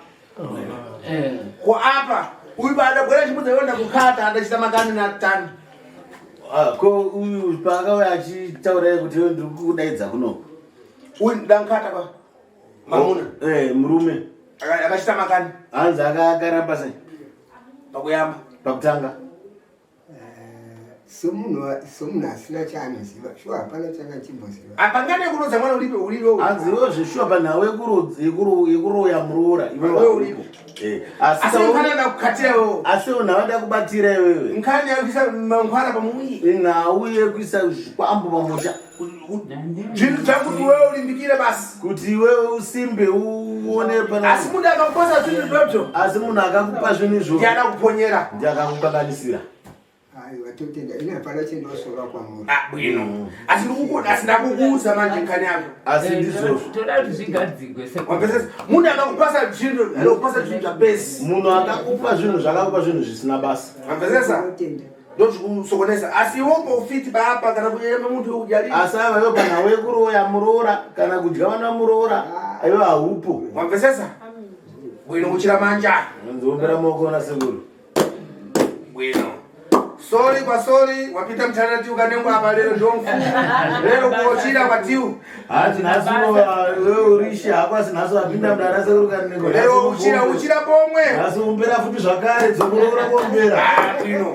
[SPEAKER 2] Ko apa uyu bada bwera chimudza yonda kukata andachita makani natani.
[SPEAKER 1] Ko uyu paakauya achitaura kuti ndiri kudaidza kuno.
[SPEAKER 2] Uyu ndankata kwa mamuna.
[SPEAKER 1] Murume.
[SPEAKER 2] Akachita makani.
[SPEAKER 1] Hanzi akaramba sei?
[SPEAKER 2] Pakuyamba.
[SPEAKER 1] Pakutanga.
[SPEAKER 6] Somunhu asina chaanoziva shuwa hapana chakachimboziva.
[SPEAKER 2] Hapangane kurodza mwana uripo uripo.
[SPEAKER 1] Hanzi iwe zveshuwa panhau yekuroya muroora iwe
[SPEAKER 2] Iwe uripo.
[SPEAKER 1] Asi
[SPEAKER 2] Asi nkhani ndakukatira iwewe.
[SPEAKER 1] Asi nhau ndakubatira iwewe.
[SPEAKER 2] Nkhani yakuisa mankhwara pamuyi.
[SPEAKER 1] Nhau yekuisa zvikwambo pamusha.
[SPEAKER 2] Zvinhu zvakuti iwewe ulimbikire basi.
[SPEAKER 1] Kuti iwewe usimbe uone pana.
[SPEAKER 2] Asi munhu akakuposa zvinhu izvozvo.
[SPEAKER 1] Asi munhu akakupa zvinhu izvozvo.
[SPEAKER 2] Ndiye akakuponyera.
[SPEAKER 1] Ndiye akakukanganisira.
[SPEAKER 6] Aiwa totenda ini hapana chendosora kwamuri.
[SPEAKER 2] Ah, bwino. Mm. Asi ndikukuda asi ndakukuudza manje nkani yako.
[SPEAKER 1] Asi ndizvozvo.
[SPEAKER 3] Toda kuti zvigadzigwe
[SPEAKER 2] se. Munhu akakupasa zvinhu, anokupasa zvinhu zvabesi.
[SPEAKER 1] Munhu akakupa zvinhu zvakakupa zvinhu zvisina basa.
[SPEAKER 2] Wapesesa? Ndozvikusokonesa. Asi iwe ufiti bapa kana kuyema muntu wekudyarira.
[SPEAKER 1] Asi ava iwe kana wekuroya muroora kana kudya vana muroora iwe haupo.
[SPEAKER 2] Wapesesa? Bwino kuchira manja.
[SPEAKER 1] Nziombera maoko na sekuru.
[SPEAKER 2] Bwino. Sorry kwa sorry wapita mchana tiu kanengo apa lero ndio mfumu. Lero kuochira kwa tiu.
[SPEAKER 1] Hanzi nhasi wewe urishe hako asi nhasi wapinda mudara sekuru kanengo.
[SPEAKER 2] Lero uchira uchira pomwe.
[SPEAKER 1] Nhasi umbera futi zvakare dzokorora kuombera.
[SPEAKER 2] Ah bwino.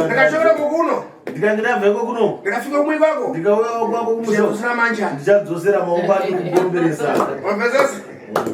[SPEAKER 2] Ndakachokera kukuno.
[SPEAKER 1] Ndikange ndabva iko kuno.
[SPEAKER 2] Ndikafika kumwe kwako.
[SPEAKER 1] Ndikauya kwako kumusha.
[SPEAKER 2] Ndichadzosera manja.
[SPEAKER 1] Ndichadzosera maoko ati kukuomberesa.
[SPEAKER 2] Wapesesa?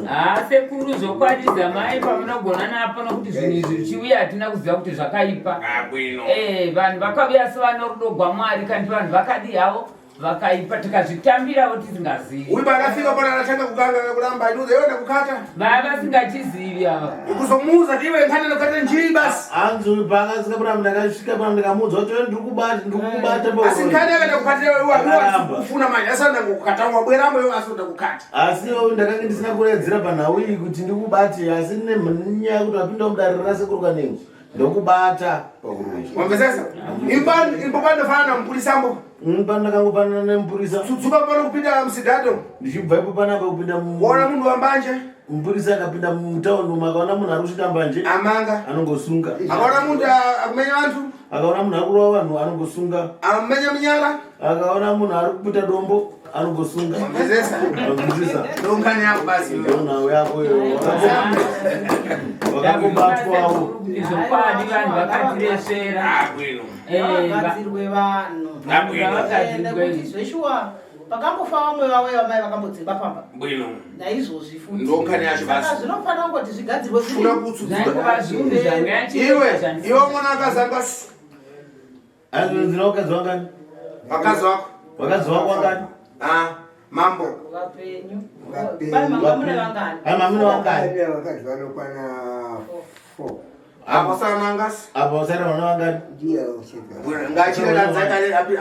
[SPEAKER 3] Haa sekuru zvokwadi zamai pamunogona napo nokuti zvinhu izvi zvichiuya hatina kuziva kuti zvakaipa.
[SPEAKER 2] Ah, bwino.
[SPEAKER 3] Eh, vanhu vakauya sevano rudo gwamwari kanti vanhu vakadi havo vakaipa tikazvitambirawo tisingazivi.
[SPEAKER 2] Uyu paakafika pano anatanga kuganga kuramba achiudza iwe ndakukata.
[SPEAKER 3] Vaya vasingachizivi ava.
[SPEAKER 2] Kuzomuudza kuti iwe nkhani ndakukata njii basi.
[SPEAKER 1] Hanzi uyu paakasvika pano ndakasvika pano ndikamuudza kuti ndiri kubata ndiri kukubata
[SPEAKER 2] Asi nkhani yakaenda kukatira iwe
[SPEAKER 1] Akaramba.
[SPEAKER 2] kufuna manje asi ndakukata wabweramo iwe asi ndakukata.
[SPEAKER 1] Asi iwe ndakange ndisina kuraidzira panhau iyi kuti ndikubate asi nenyaya yekuti wapinda mudare rasekuru Kanengo. Ndokubata pakuroyi.
[SPEAKER 2] Wamvesesa? Imba imba pandofanana namupurisa mbo.
[SPEAKER 1] Imba ndakangofanana nemupurisa.
[SPEAKER 2] Tsutsuka pano kupinda musidhadho.
[SPEAKER 1] Ndichibva ipo panapa kupinda mu.
[SPEAKER 2] Waona munhu wambanje.
[SPEAKER 1] Mupurisa akapinda mutown umu akaona munhu ari kusvita mbanje.
[SPEAKER 2] Amanga.
[SPEAKER 1] Anongosunga.
[SPEAKER 2] Akaona munhu akumenya vantu.
[SPEAKER 1] Akaona munhu ari kurova vanhu anongosunga.
[SPEAKER 2] Amenya munyara.
[SPEAKER 1] Akaona munhu ari kuputa dombo anongosunga.
[SPEAKER 2] Wamvesesa?
[SPEAKER 1] Wamvesesa.
[SPEAKER 2] Ndongani yako basi.
[SPEAKER 1] Ndonhau yako iyo. Wakangobatwawo.
[SPEAKER 3] Zvokwadi vanhu vakatiresvera.
[SPEAKER 2] Ah, bwino.
[SPEAKER 3] Eh,
[SPEAKER 5] Vagadzirwe vanhu.
[SPEAKER 2] Ah, bwino.
[SPEAKER 5] Nekuti zveshuwa pakambofa vamwe vavo vamai vakambodzimba pamba.
[SPEAKER 2] Bwino.
[SPEAKER 5] Naizvozvi futi.
[SPEAKER 2] Ndongani yacho basi.
[SPEAKER 5] Saka zvinofanira kungoti zvigadzirwe
[SPEAKER 2] Funa kutsudzura.
[SPEAKER 3] Zvaingova zvinhu zvanga
[SPEAKER 2] Iwe, iwe mwana akazanga
[SPEAKER 1] Anzira vakadzi vangani?
[SPEAKER 2] Vakadzi wako.
[SPEAKER 1] Vakadzi wako vangani?
[SPEAKER 2] Ah, mambo.
[SPEAKER 5] Vapenyu.
[SPEAKER 6] Vapenyu.
[SPEAKER 5] Pai manga mune vangani?
[SPEAKER 1] Ai mamune vangani?
[SPEAKER 6] Vane vakadzi vanokwana 4.
[SPEAKER 2] Apo sana nangasi.
[SPEAKER 1] Apa usara vana vangani?
[SPEAKER 6] Ndiye chega.
[SPEAKER 2] Ngachire kadzaka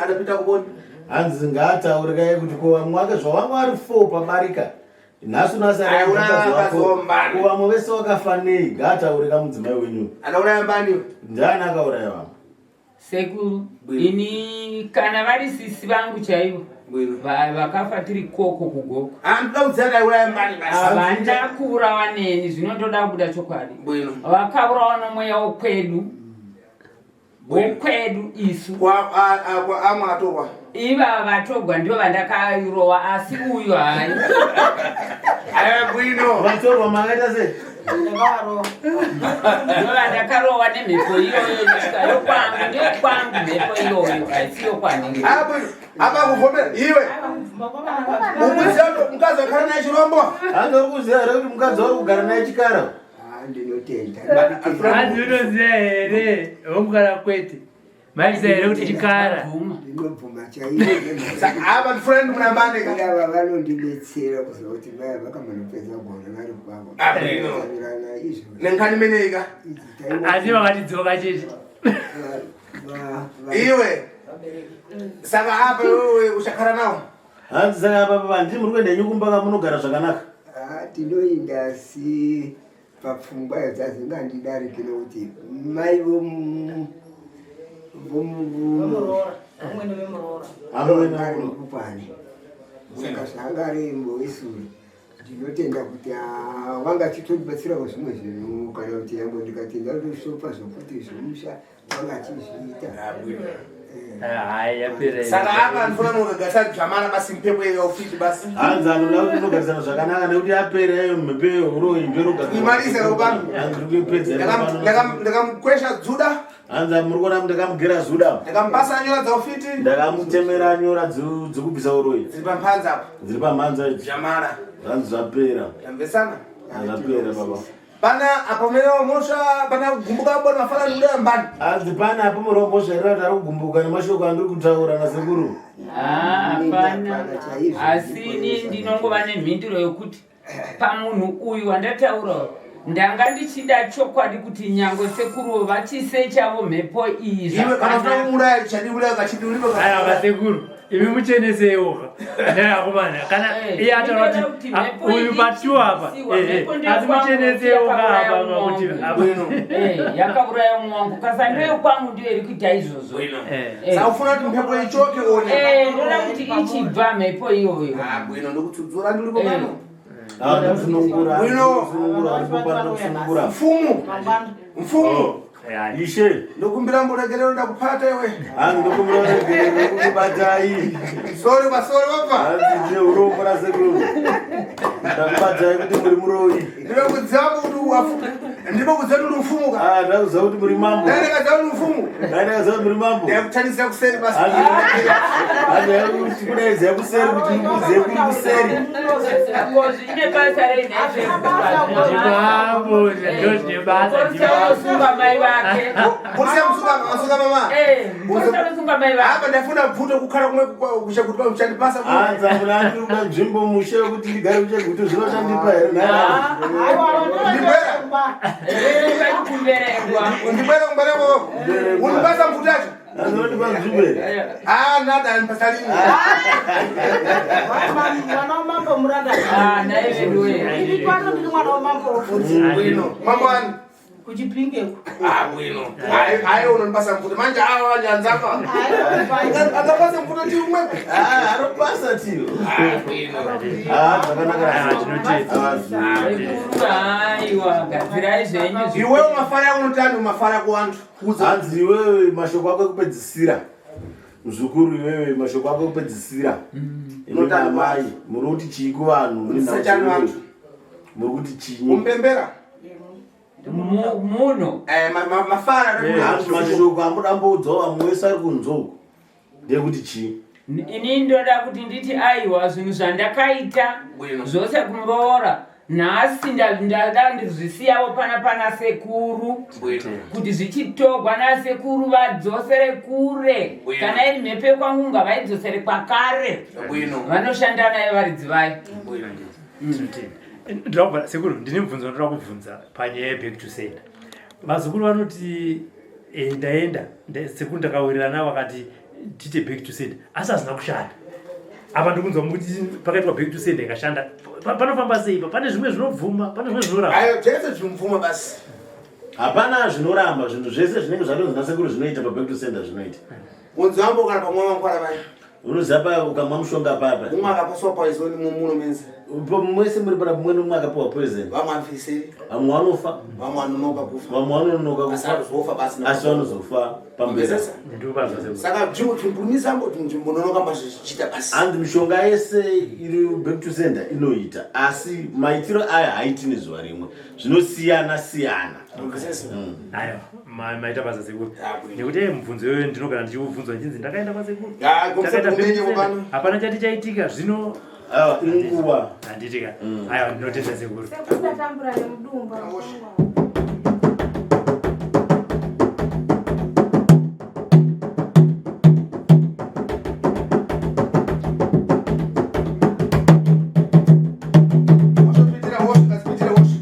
[SPEAKER 2] adapita kuboni.
[SPEAKER 1] Hanzi ngaataure kai kuti ko vamwe vake zvavanga vari 4 pabarika. Nhasi unasara
[SPEAKER 2] Aiuraya
[SPEAKER 1] mukadzi
[SPEAKER 2] vakadzi
[SPEAKER 1] wako.
[SPEAKER 2] wombani.
[SPEAKER 1] Ko vamwe vese vakafa nei? Ngaataure kamudzimai wenyu.
[SPEAKER 2] Anauraya mbani.
[SPEAKER 1] Ndiani akauraya vamwe?
[SPEAKER 3] Sekuru, ini kana vari sisi vangu chaivo vakafa tiri koko kugoko. Havana kuurawa neni, zvinotoda kubuda chokwadi. Vakaurawa nomweya wokwedu, wokwedu isu.
[SPEAKER 2] Amwe atorwa.
[SPEAKER 3] Ivava vatogwa ndivo vandakarowa, asi uyu hayi.
[SPEAKER 2] Aya bwino.
[SPEAKER 1] Vatorwa makaita sei?
[SPEAKER 5] Ndakavarova.
[SPEAKER 3] Ndivo vandakarowa nemhepo iyoyo ndosvika yokwangu, ndeyokwangu mhepo iyoyo, haisi yokwanhingi.
[SPEAKER 2] Aya bwino. Apa kuvhomera iwe. Ukuziva kuti mukadzi wakara naye chirombo.
[SPEAKER 1] Hanzi uri kuziva here kuti mukadzi wauri kugara naye chikara?
[SPEAKER 6] Ah, ndinotenda.
[SPEAKER 7] Hanzi unoziva here wokugara kwete maiziva here kuti chikara
[SPEAKER 6] Ndinobvuma chaizvo.
[SPEAKER 2] Saka apa friend munambane ka.
[SPEAKER 6] Ava vanondibetsera kuziva kuti mai vakamanopedza gore vari kwavo.
[SPEAKER 2] Ah, bwino.
[SPEAKER 6] Tamirana izvo.
[SPEAKER 2] Nenkhani imeneyi ka.
[SPEAKER 6] Idzi taiwa-
[SPEAKER 7] asi vakatidzoka chete
[SPEAKER 6] va- va-
[SPEAKER 2] Iwe. Saka apa iwewe uchakara nawo.
[SPEAKER 1] Hanzi saka apa baba handiti muri kuenda henyu kumba kamunogara zvakanaka.
[SPEAKER 6] Ah, tinoinda asi papfungwa dzazingandidariki nokuti mai
[SPEAKER 5] Vemuroora. Vamwene vemuroora.
[SPEAKER 1] Amwene
[SPEAKER 6] vari
[SPEAKER 1] vemuroora.
[SPEAKER 6] kupani saka zvanga ari mboisuri ndinotenda kuti ah, vanga achitotibatsirawo zvimwe zvinhu kana kuti yango ndikatenda kutosopa zvokuti zvomusha vanga achizviita
[SPEAKER 7] hayi yapera
[SPEAKER 2] Saka apa ndifuna mukagasa dzamara basi mpepo iyo ufiti basi.
[SPEAKER 1] Hanzi anoda kuti munogarisana zvakanaka nekuti yapera iyo mhepo yehuroyi
[SPEAKER 2] Imalize lopano.
[SPEAKER 1] Hanzi ndiri kuipedza
[SPEAKER 2] Ndakam- Ndakamukwesha dzuda,
[SPEAKER 1] Hanzi muri kuona ndakamugera zuda.
[SPEAKER 2] ndakamupasa nyora dzaufiti
[SPEAKER 1] Ndakamutemera nyora dzekubvisa uroyi
[SPEAKER 2] dziri pamhanza apa.
[SPEAKER 1] dziri pamhanza idzi.
[SPEAKER 2] Dzamara.
[SPEAKER 1] Hanzi zvapera.
[SPEAKER 2] Tamvesana.
[SPEAKER 1] Zvapera baba.
[SPEAKER 2] Pana apo mene mhosva pana kugumbuka bona mafana ndoda mbani.
[SPEAKER 1] Hanzi pane apo muri mhosva here kuti ari kugumbuka nemashoko andiri kutaura nasekuru.
[SPEAKER 3] Ah, hapana. Asi ini ndinongova nemhinduro yokuti pamunhu uyu wandataura uyu, Ndanga ndichida chokwadi kuti nyangwe sekuruwo vachise chavo mhepo iyi
[SPEAKER 2] Iwe kana usina kumuuraya chadiuraya kachidiulipo.
[SPEAKER 7] Aya vasekuru, imi muchenesewoka. Ndayakomana kana
[SPEAKER 3] Eh,
[SPEAKER 7] iye ataura
[SPEAKER 3] ndinoda
[SPEAKER 7] kuti
[SPEAKER 3] kuti
[SPEAKER 7] ah,
[SPEAKER 3] mhepo
[SPEAKER 7] uyu
[SPEAKER 3] iyi
[SPEAKER 7] patu apa.
[SPEAKER 3] ichisiwa,
[SPEAKER 7] Eh, eh,
[SPEAKER 3] mhepo ndiyo
[SPEAKER 7] asi
[SPEAKER 3] kwangu
[SPEAKER 7] muchenesewoka
[SPEAKER 3] yakauraya
[SPEAKER 7] apa kuti
[SPEAKER 3] umwe
[SPEAKER 7] apa.
[SPEAKER 3] Eh, yakauraya umwe wangu kasa ndiyo kwangu ndiyo iri kuita izvozvo
[SPEAKER 7] Eh.
[SPEAKER 3] Eh.
[SPEAKER 2] Saufuna kuti mhepo ichoke one.
[SPEAKER 3] Eh, ndoda kuti ichibva mhepo iyoyo
[SPEAKER 2] Ah, bwino ndokutsudzura ndilipo
[SPEAKER 3] Eh.
[SPEAKER 2] pano.
[SPEAKER 1] Ah, ndikusunungura
[SPEAKER 2] Bwino.
[SPEAKER 1] ndikusunungura ndipo pano ndikusunungura
[SPEAKER 2] Mfumu,
[SPEAKER 5] mangwana
[SPEAKER 2] mfumu.
[SPEAKER 7] Eh,
[SPEAKER 1] Ishe,
[SPEAKER 2] Ndokumbira mboregerero ndakupata iwe.
[SPEAKER 1] hanzi ndokumbira uregerero kukubatai.
[SPEAKER 2] Sorry kwa sorry wabva.
[SPEAKER 1] Hanzi ndine urombo rasekuru. Ndakubatai kuti muri muroyi.
[SPEAKER 2] Ndinokudziva kuti wafu. Ndinokudziva kuti mfumu ka.
[SPEAKER 1] Ah, ndakuziva kuti muri mambo.
[SPEAKER 2] Dai ndakaziva kuti mfumu.
[SPEAKER 1] Dai ndakaziva kuti muri mambo.
[SPEAKER 2] Ndakutanisa kuseri basi.
[SPEAKER 1] Hanzi kudaidza kuseri kuti mukuzive kuri kuseri.
[SPEAKER 3] Ko zvine basa rei
[SPEAKER 7] Ndimambo, ndo zvine basa ndimambo.
[SPEAKER 3] naizvozvinosunga mai vake
[SPEAKER 2] Kurisa musuka masuka mama.
[SPEAKER 3] Eh, munosunga mai vake
[SPEAKER 2] Apa ndafuna bvuto kukhala kumwe kuchakuti pamuchandipasa.
[SPEAKER 1] Hanzi amuna andiri kuda nzvimbo mushe wekuti ndigare kuchegutu zvino chandipa here nhai.
[SPEAKER 2] Ndibwera.
[SPEAKER 3] Eh, kumberengwa
[SPEAKER 2] Ndibwera kumbereko. Unipasa mvuto yacho.
[SPEAKER 1] Hanzi unondipa nzvimbo here?
[SPEAKER 2] Ah, nada ndipasa lini.
[SPEAKER 5] mwana wamambo muranda
[SPEAKER 3] Ah, nhai veduwe
[SPEAKER 5] ini pano ndiri mwana wamambo futi
[SPEAKER 2] Bwino. Mambo ani?
[SPEAKER 5] kuchipingeko
[SPEAKER 2] Ah, bwino. Ayi ayi unonipasa mvuto. Manje awa nyanzapa. Angapasa mvuto ti umwe.
[SPEAKER 1] Ah, anopasa tiyo.
[SPEAKER 2] Ah, bwino.
[SPEAKER 1] Ah, zvakanaka.
[SPEAKER 7] Ah, tinotenda.
[SPEAKER 1] Ah,
[SPEAKER 3] Sekuru, aiwa gadzirai zvenyu
[SPEAKER 2] Iwe umafara unotani umafara kuvantu. Kuza.
[SPEAKER 1] Hanzi iwewe mashoko ako ekupedzisira. Muzukuru iwewe mashoko ako ekupedzisira. Imi
[SPEAKER 2] Unotani
[SPEAKER 1] namai muri kuti chii kuvanhu mune nhau
[SPEAKER 2] Usachani
[SPEAKER 1] dzenyu?
[SPEAKER 2] vantu.
[SPEAKER 1] Muri kuti chinyi?
[SPEAKER 2] Umbembera.
[SPEAKER 3] Muno
[SPEAKER 2] Eh, mafara.
[SPEAKER 1] Hanzi mashoko amudamboudzawo vamwe wese ari kunze uku ndeyekuti chii?
[SPEAKER 3] Ini ndoda kuti nditi aiwa zvinhu zvandakaita
[SPEAKER 2] Bwino.
[SPEAKER 3] zvose kumuroora nhasi ndada ndizvisiyawo pana pana sekuru
[SPEAKER 2] Bwino.
[SPEAKER 3] kuti zvichitogwa nasekuru vadzosere kure.
[SPEAKER 2] Bwino.
[SPEAKER 3] Kana iri mhepo yekwangu ngavaidzosere kwakare.
[SPEAKER 2] Bwino.
[SPEAKER 3] Vanoshanda nayo varidzi vayo.
[SPEAKER 2] Bwino.
[SPEAKER 7] Tinotenda. Ndinoda kubva sekuru, ndine mubvunzo wandinoda kubvunza panyaya yeback to sender. Vazukuru vanoti eh, ndaenda sekuru ndakawirirana vakati tiite back to sender, asi hazvina kushanda. Apa ndikunzwa mukuti pakaitwa back to sender ikashanda. Panofamba sei pa? Pane zvimwe zvinobvuma, pane zvimwe zvinoramba.
[SPEAKER 2] Ayo zvese zvinomvuma basi.
[SPEAKER 1] Hapana zvinoramba, zvinhu zvese zvinenge zvatonzi nasekuru zvinoita paback to sender zvinoita.
[SPEAKER 2] Unzi wambo kana pamwe wankwara vai.
[SPEAKER 1] Unoziva paya ukamwa mushonga papa.
[SPEAKER 2] Umwe akapaswa poison mumuno mense.
[SPEAKER 1] Mwese muri pana mumwe nomumwe akapiwa poison.
[SPEAKER 2] Vamwe amfiseri.
[SPEAKER 1] Vamwe vanofa.
[SPEAKER 2] Vamwe vanonoka kufa.
[SPEAKER 1] Vamwe vanonoka
[SPEAKER 2] Asi
[SPEAKER 1] kufa.
[SPEAKER 2] vanozofa basi.
[SPEAKER 1] Asi vanozofa pamberi.
[SPEAKER 2] Mvesesa?
[SPEAKER 7] Ndikubazwa sekuru.
[SPEAKER 2] Saka chimbumisa mbo chimbononoka mbazvichiita basi.
[SPEAKER 1] Hanzi mishonga yese iri back to sender inoita asi maitiro ayo haiti nezuva rimwe zvinosiyana siyana.
[SPEAKER 2] Mvesesa?
[SPEAKER 7] Aiwa, maita basa sekuru.
[SPEAKER 2] Ah, bwino.
[SPEAKER 7] Nekuti eh, mubvunzo iyoyo ndinogara ndichiubvunzwa ndichinzi ndakaenda kwasekuru.
[SPEAKER 2] Ah, komsa
[SPEAKER 7] Takaita back to
[SPEAKER 2] kumenye
[SPEAKER 7] sender.
[SPEAKER 2] kupano.
[SPEAKER 7] Hapana chati chaitika zvino
[SPEAKER 1] Ah, inguva.
[SPEAKER 7] handitika. Aiwa, ndinotenda sekuru.
[SPEAKER 4] Sekusatambura nemudumbu.
[SPEAKER 2] Wasopitira wosho, kasipitira wosho.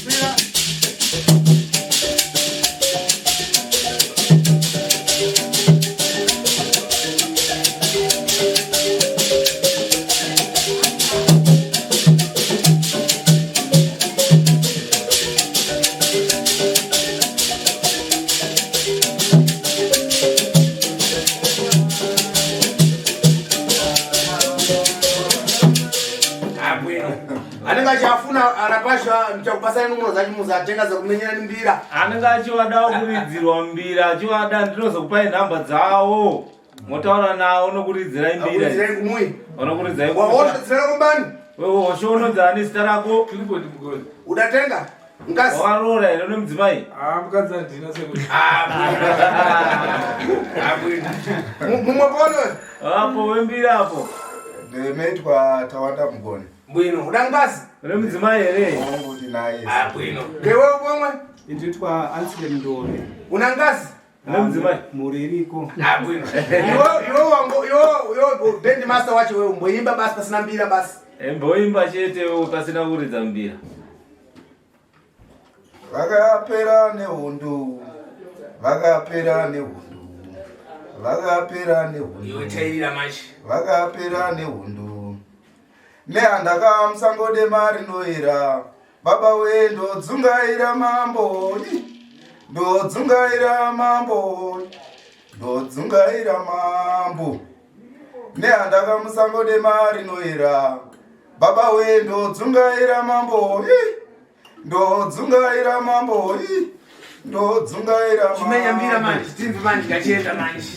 [SPEAKER 2] Mbira. Ah, bwino. Anenge achafuna arapasha ndichakupasai numero dzacho muzatenga dzekumenyera mbira.
[SPEAKER 8] Anenge achivadawo kuridzirwa mbira, achivada ndinozokupai nhamba dzawo motaura nawo nokuridzirai mbira.
[SPEAKER 2] Akuridzirai kumui.
[SPEAKER 8] Vanokuridzai.
[SPEAKER 2] Waoshodzera kumbani.
[SPEAKER 8] Hosho unonzi zita rako?
[SPEAKER 9] Clifford Mugoni.
[SPEAKER 2] Udatenga? Mukadzi.
[SPEAKER 8] Wakaroora here une mudzimai?
[SPEAKER 9] Ah, mukadzi handina sekuru.
[SPEAKER 2] Ah, bwino. Mumwe pono.
[SPEAKER 8] Apo wembira apo.
[SPEAKER 10] Ndimeitwa Tawanda Mugoni.
[SPEAKER 2] Bwino. Uda mukadzi?
[SPEAKER 8] Une mudzimai here?
[SPEAKER 10] Wangu ndinaye.
[SPEAKER 2] Ah, bwino. Ndewe pomwe?
[SPEAKER 9] Ndinoitwa Anselm Ndove.
[SPEAKER 2] Una ngazi?
[SPEAKER 8] Une mudzimai?
[SPEAKER 9] Mhuri iriko.
[SPEAKER 2] Ah, bwino. Iwe wango iwe band master wacho wewe umboimba basi pasina mbira basi.
[SPEAKER 8] Mboimba chete wewe pasina kuridza mbira.
[SPEAKER 10] Vakapera nehondo, vakapera nehondo, vakapera nehondo.
[SPEAKER 2] Iwe tairira manje.
[SPEAKER 10] Vakapera nehondo. Nehanda musango dema rinoera, baba we ndodzungaira mambo, ndodzungaira mambo, ndodzungaira mambo. Nehanda musango dema rinoera, baba we ndodzungaira mambo, ndodzungaira mambo, ndodzungaira mambo.
[SPEAKER 2] Chimenya mbira manje, timbi manje, kachienda manje.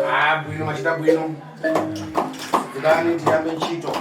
[SPEAKER 2] Ah, bwino machita bwino. Ndani tiyambe ntchito.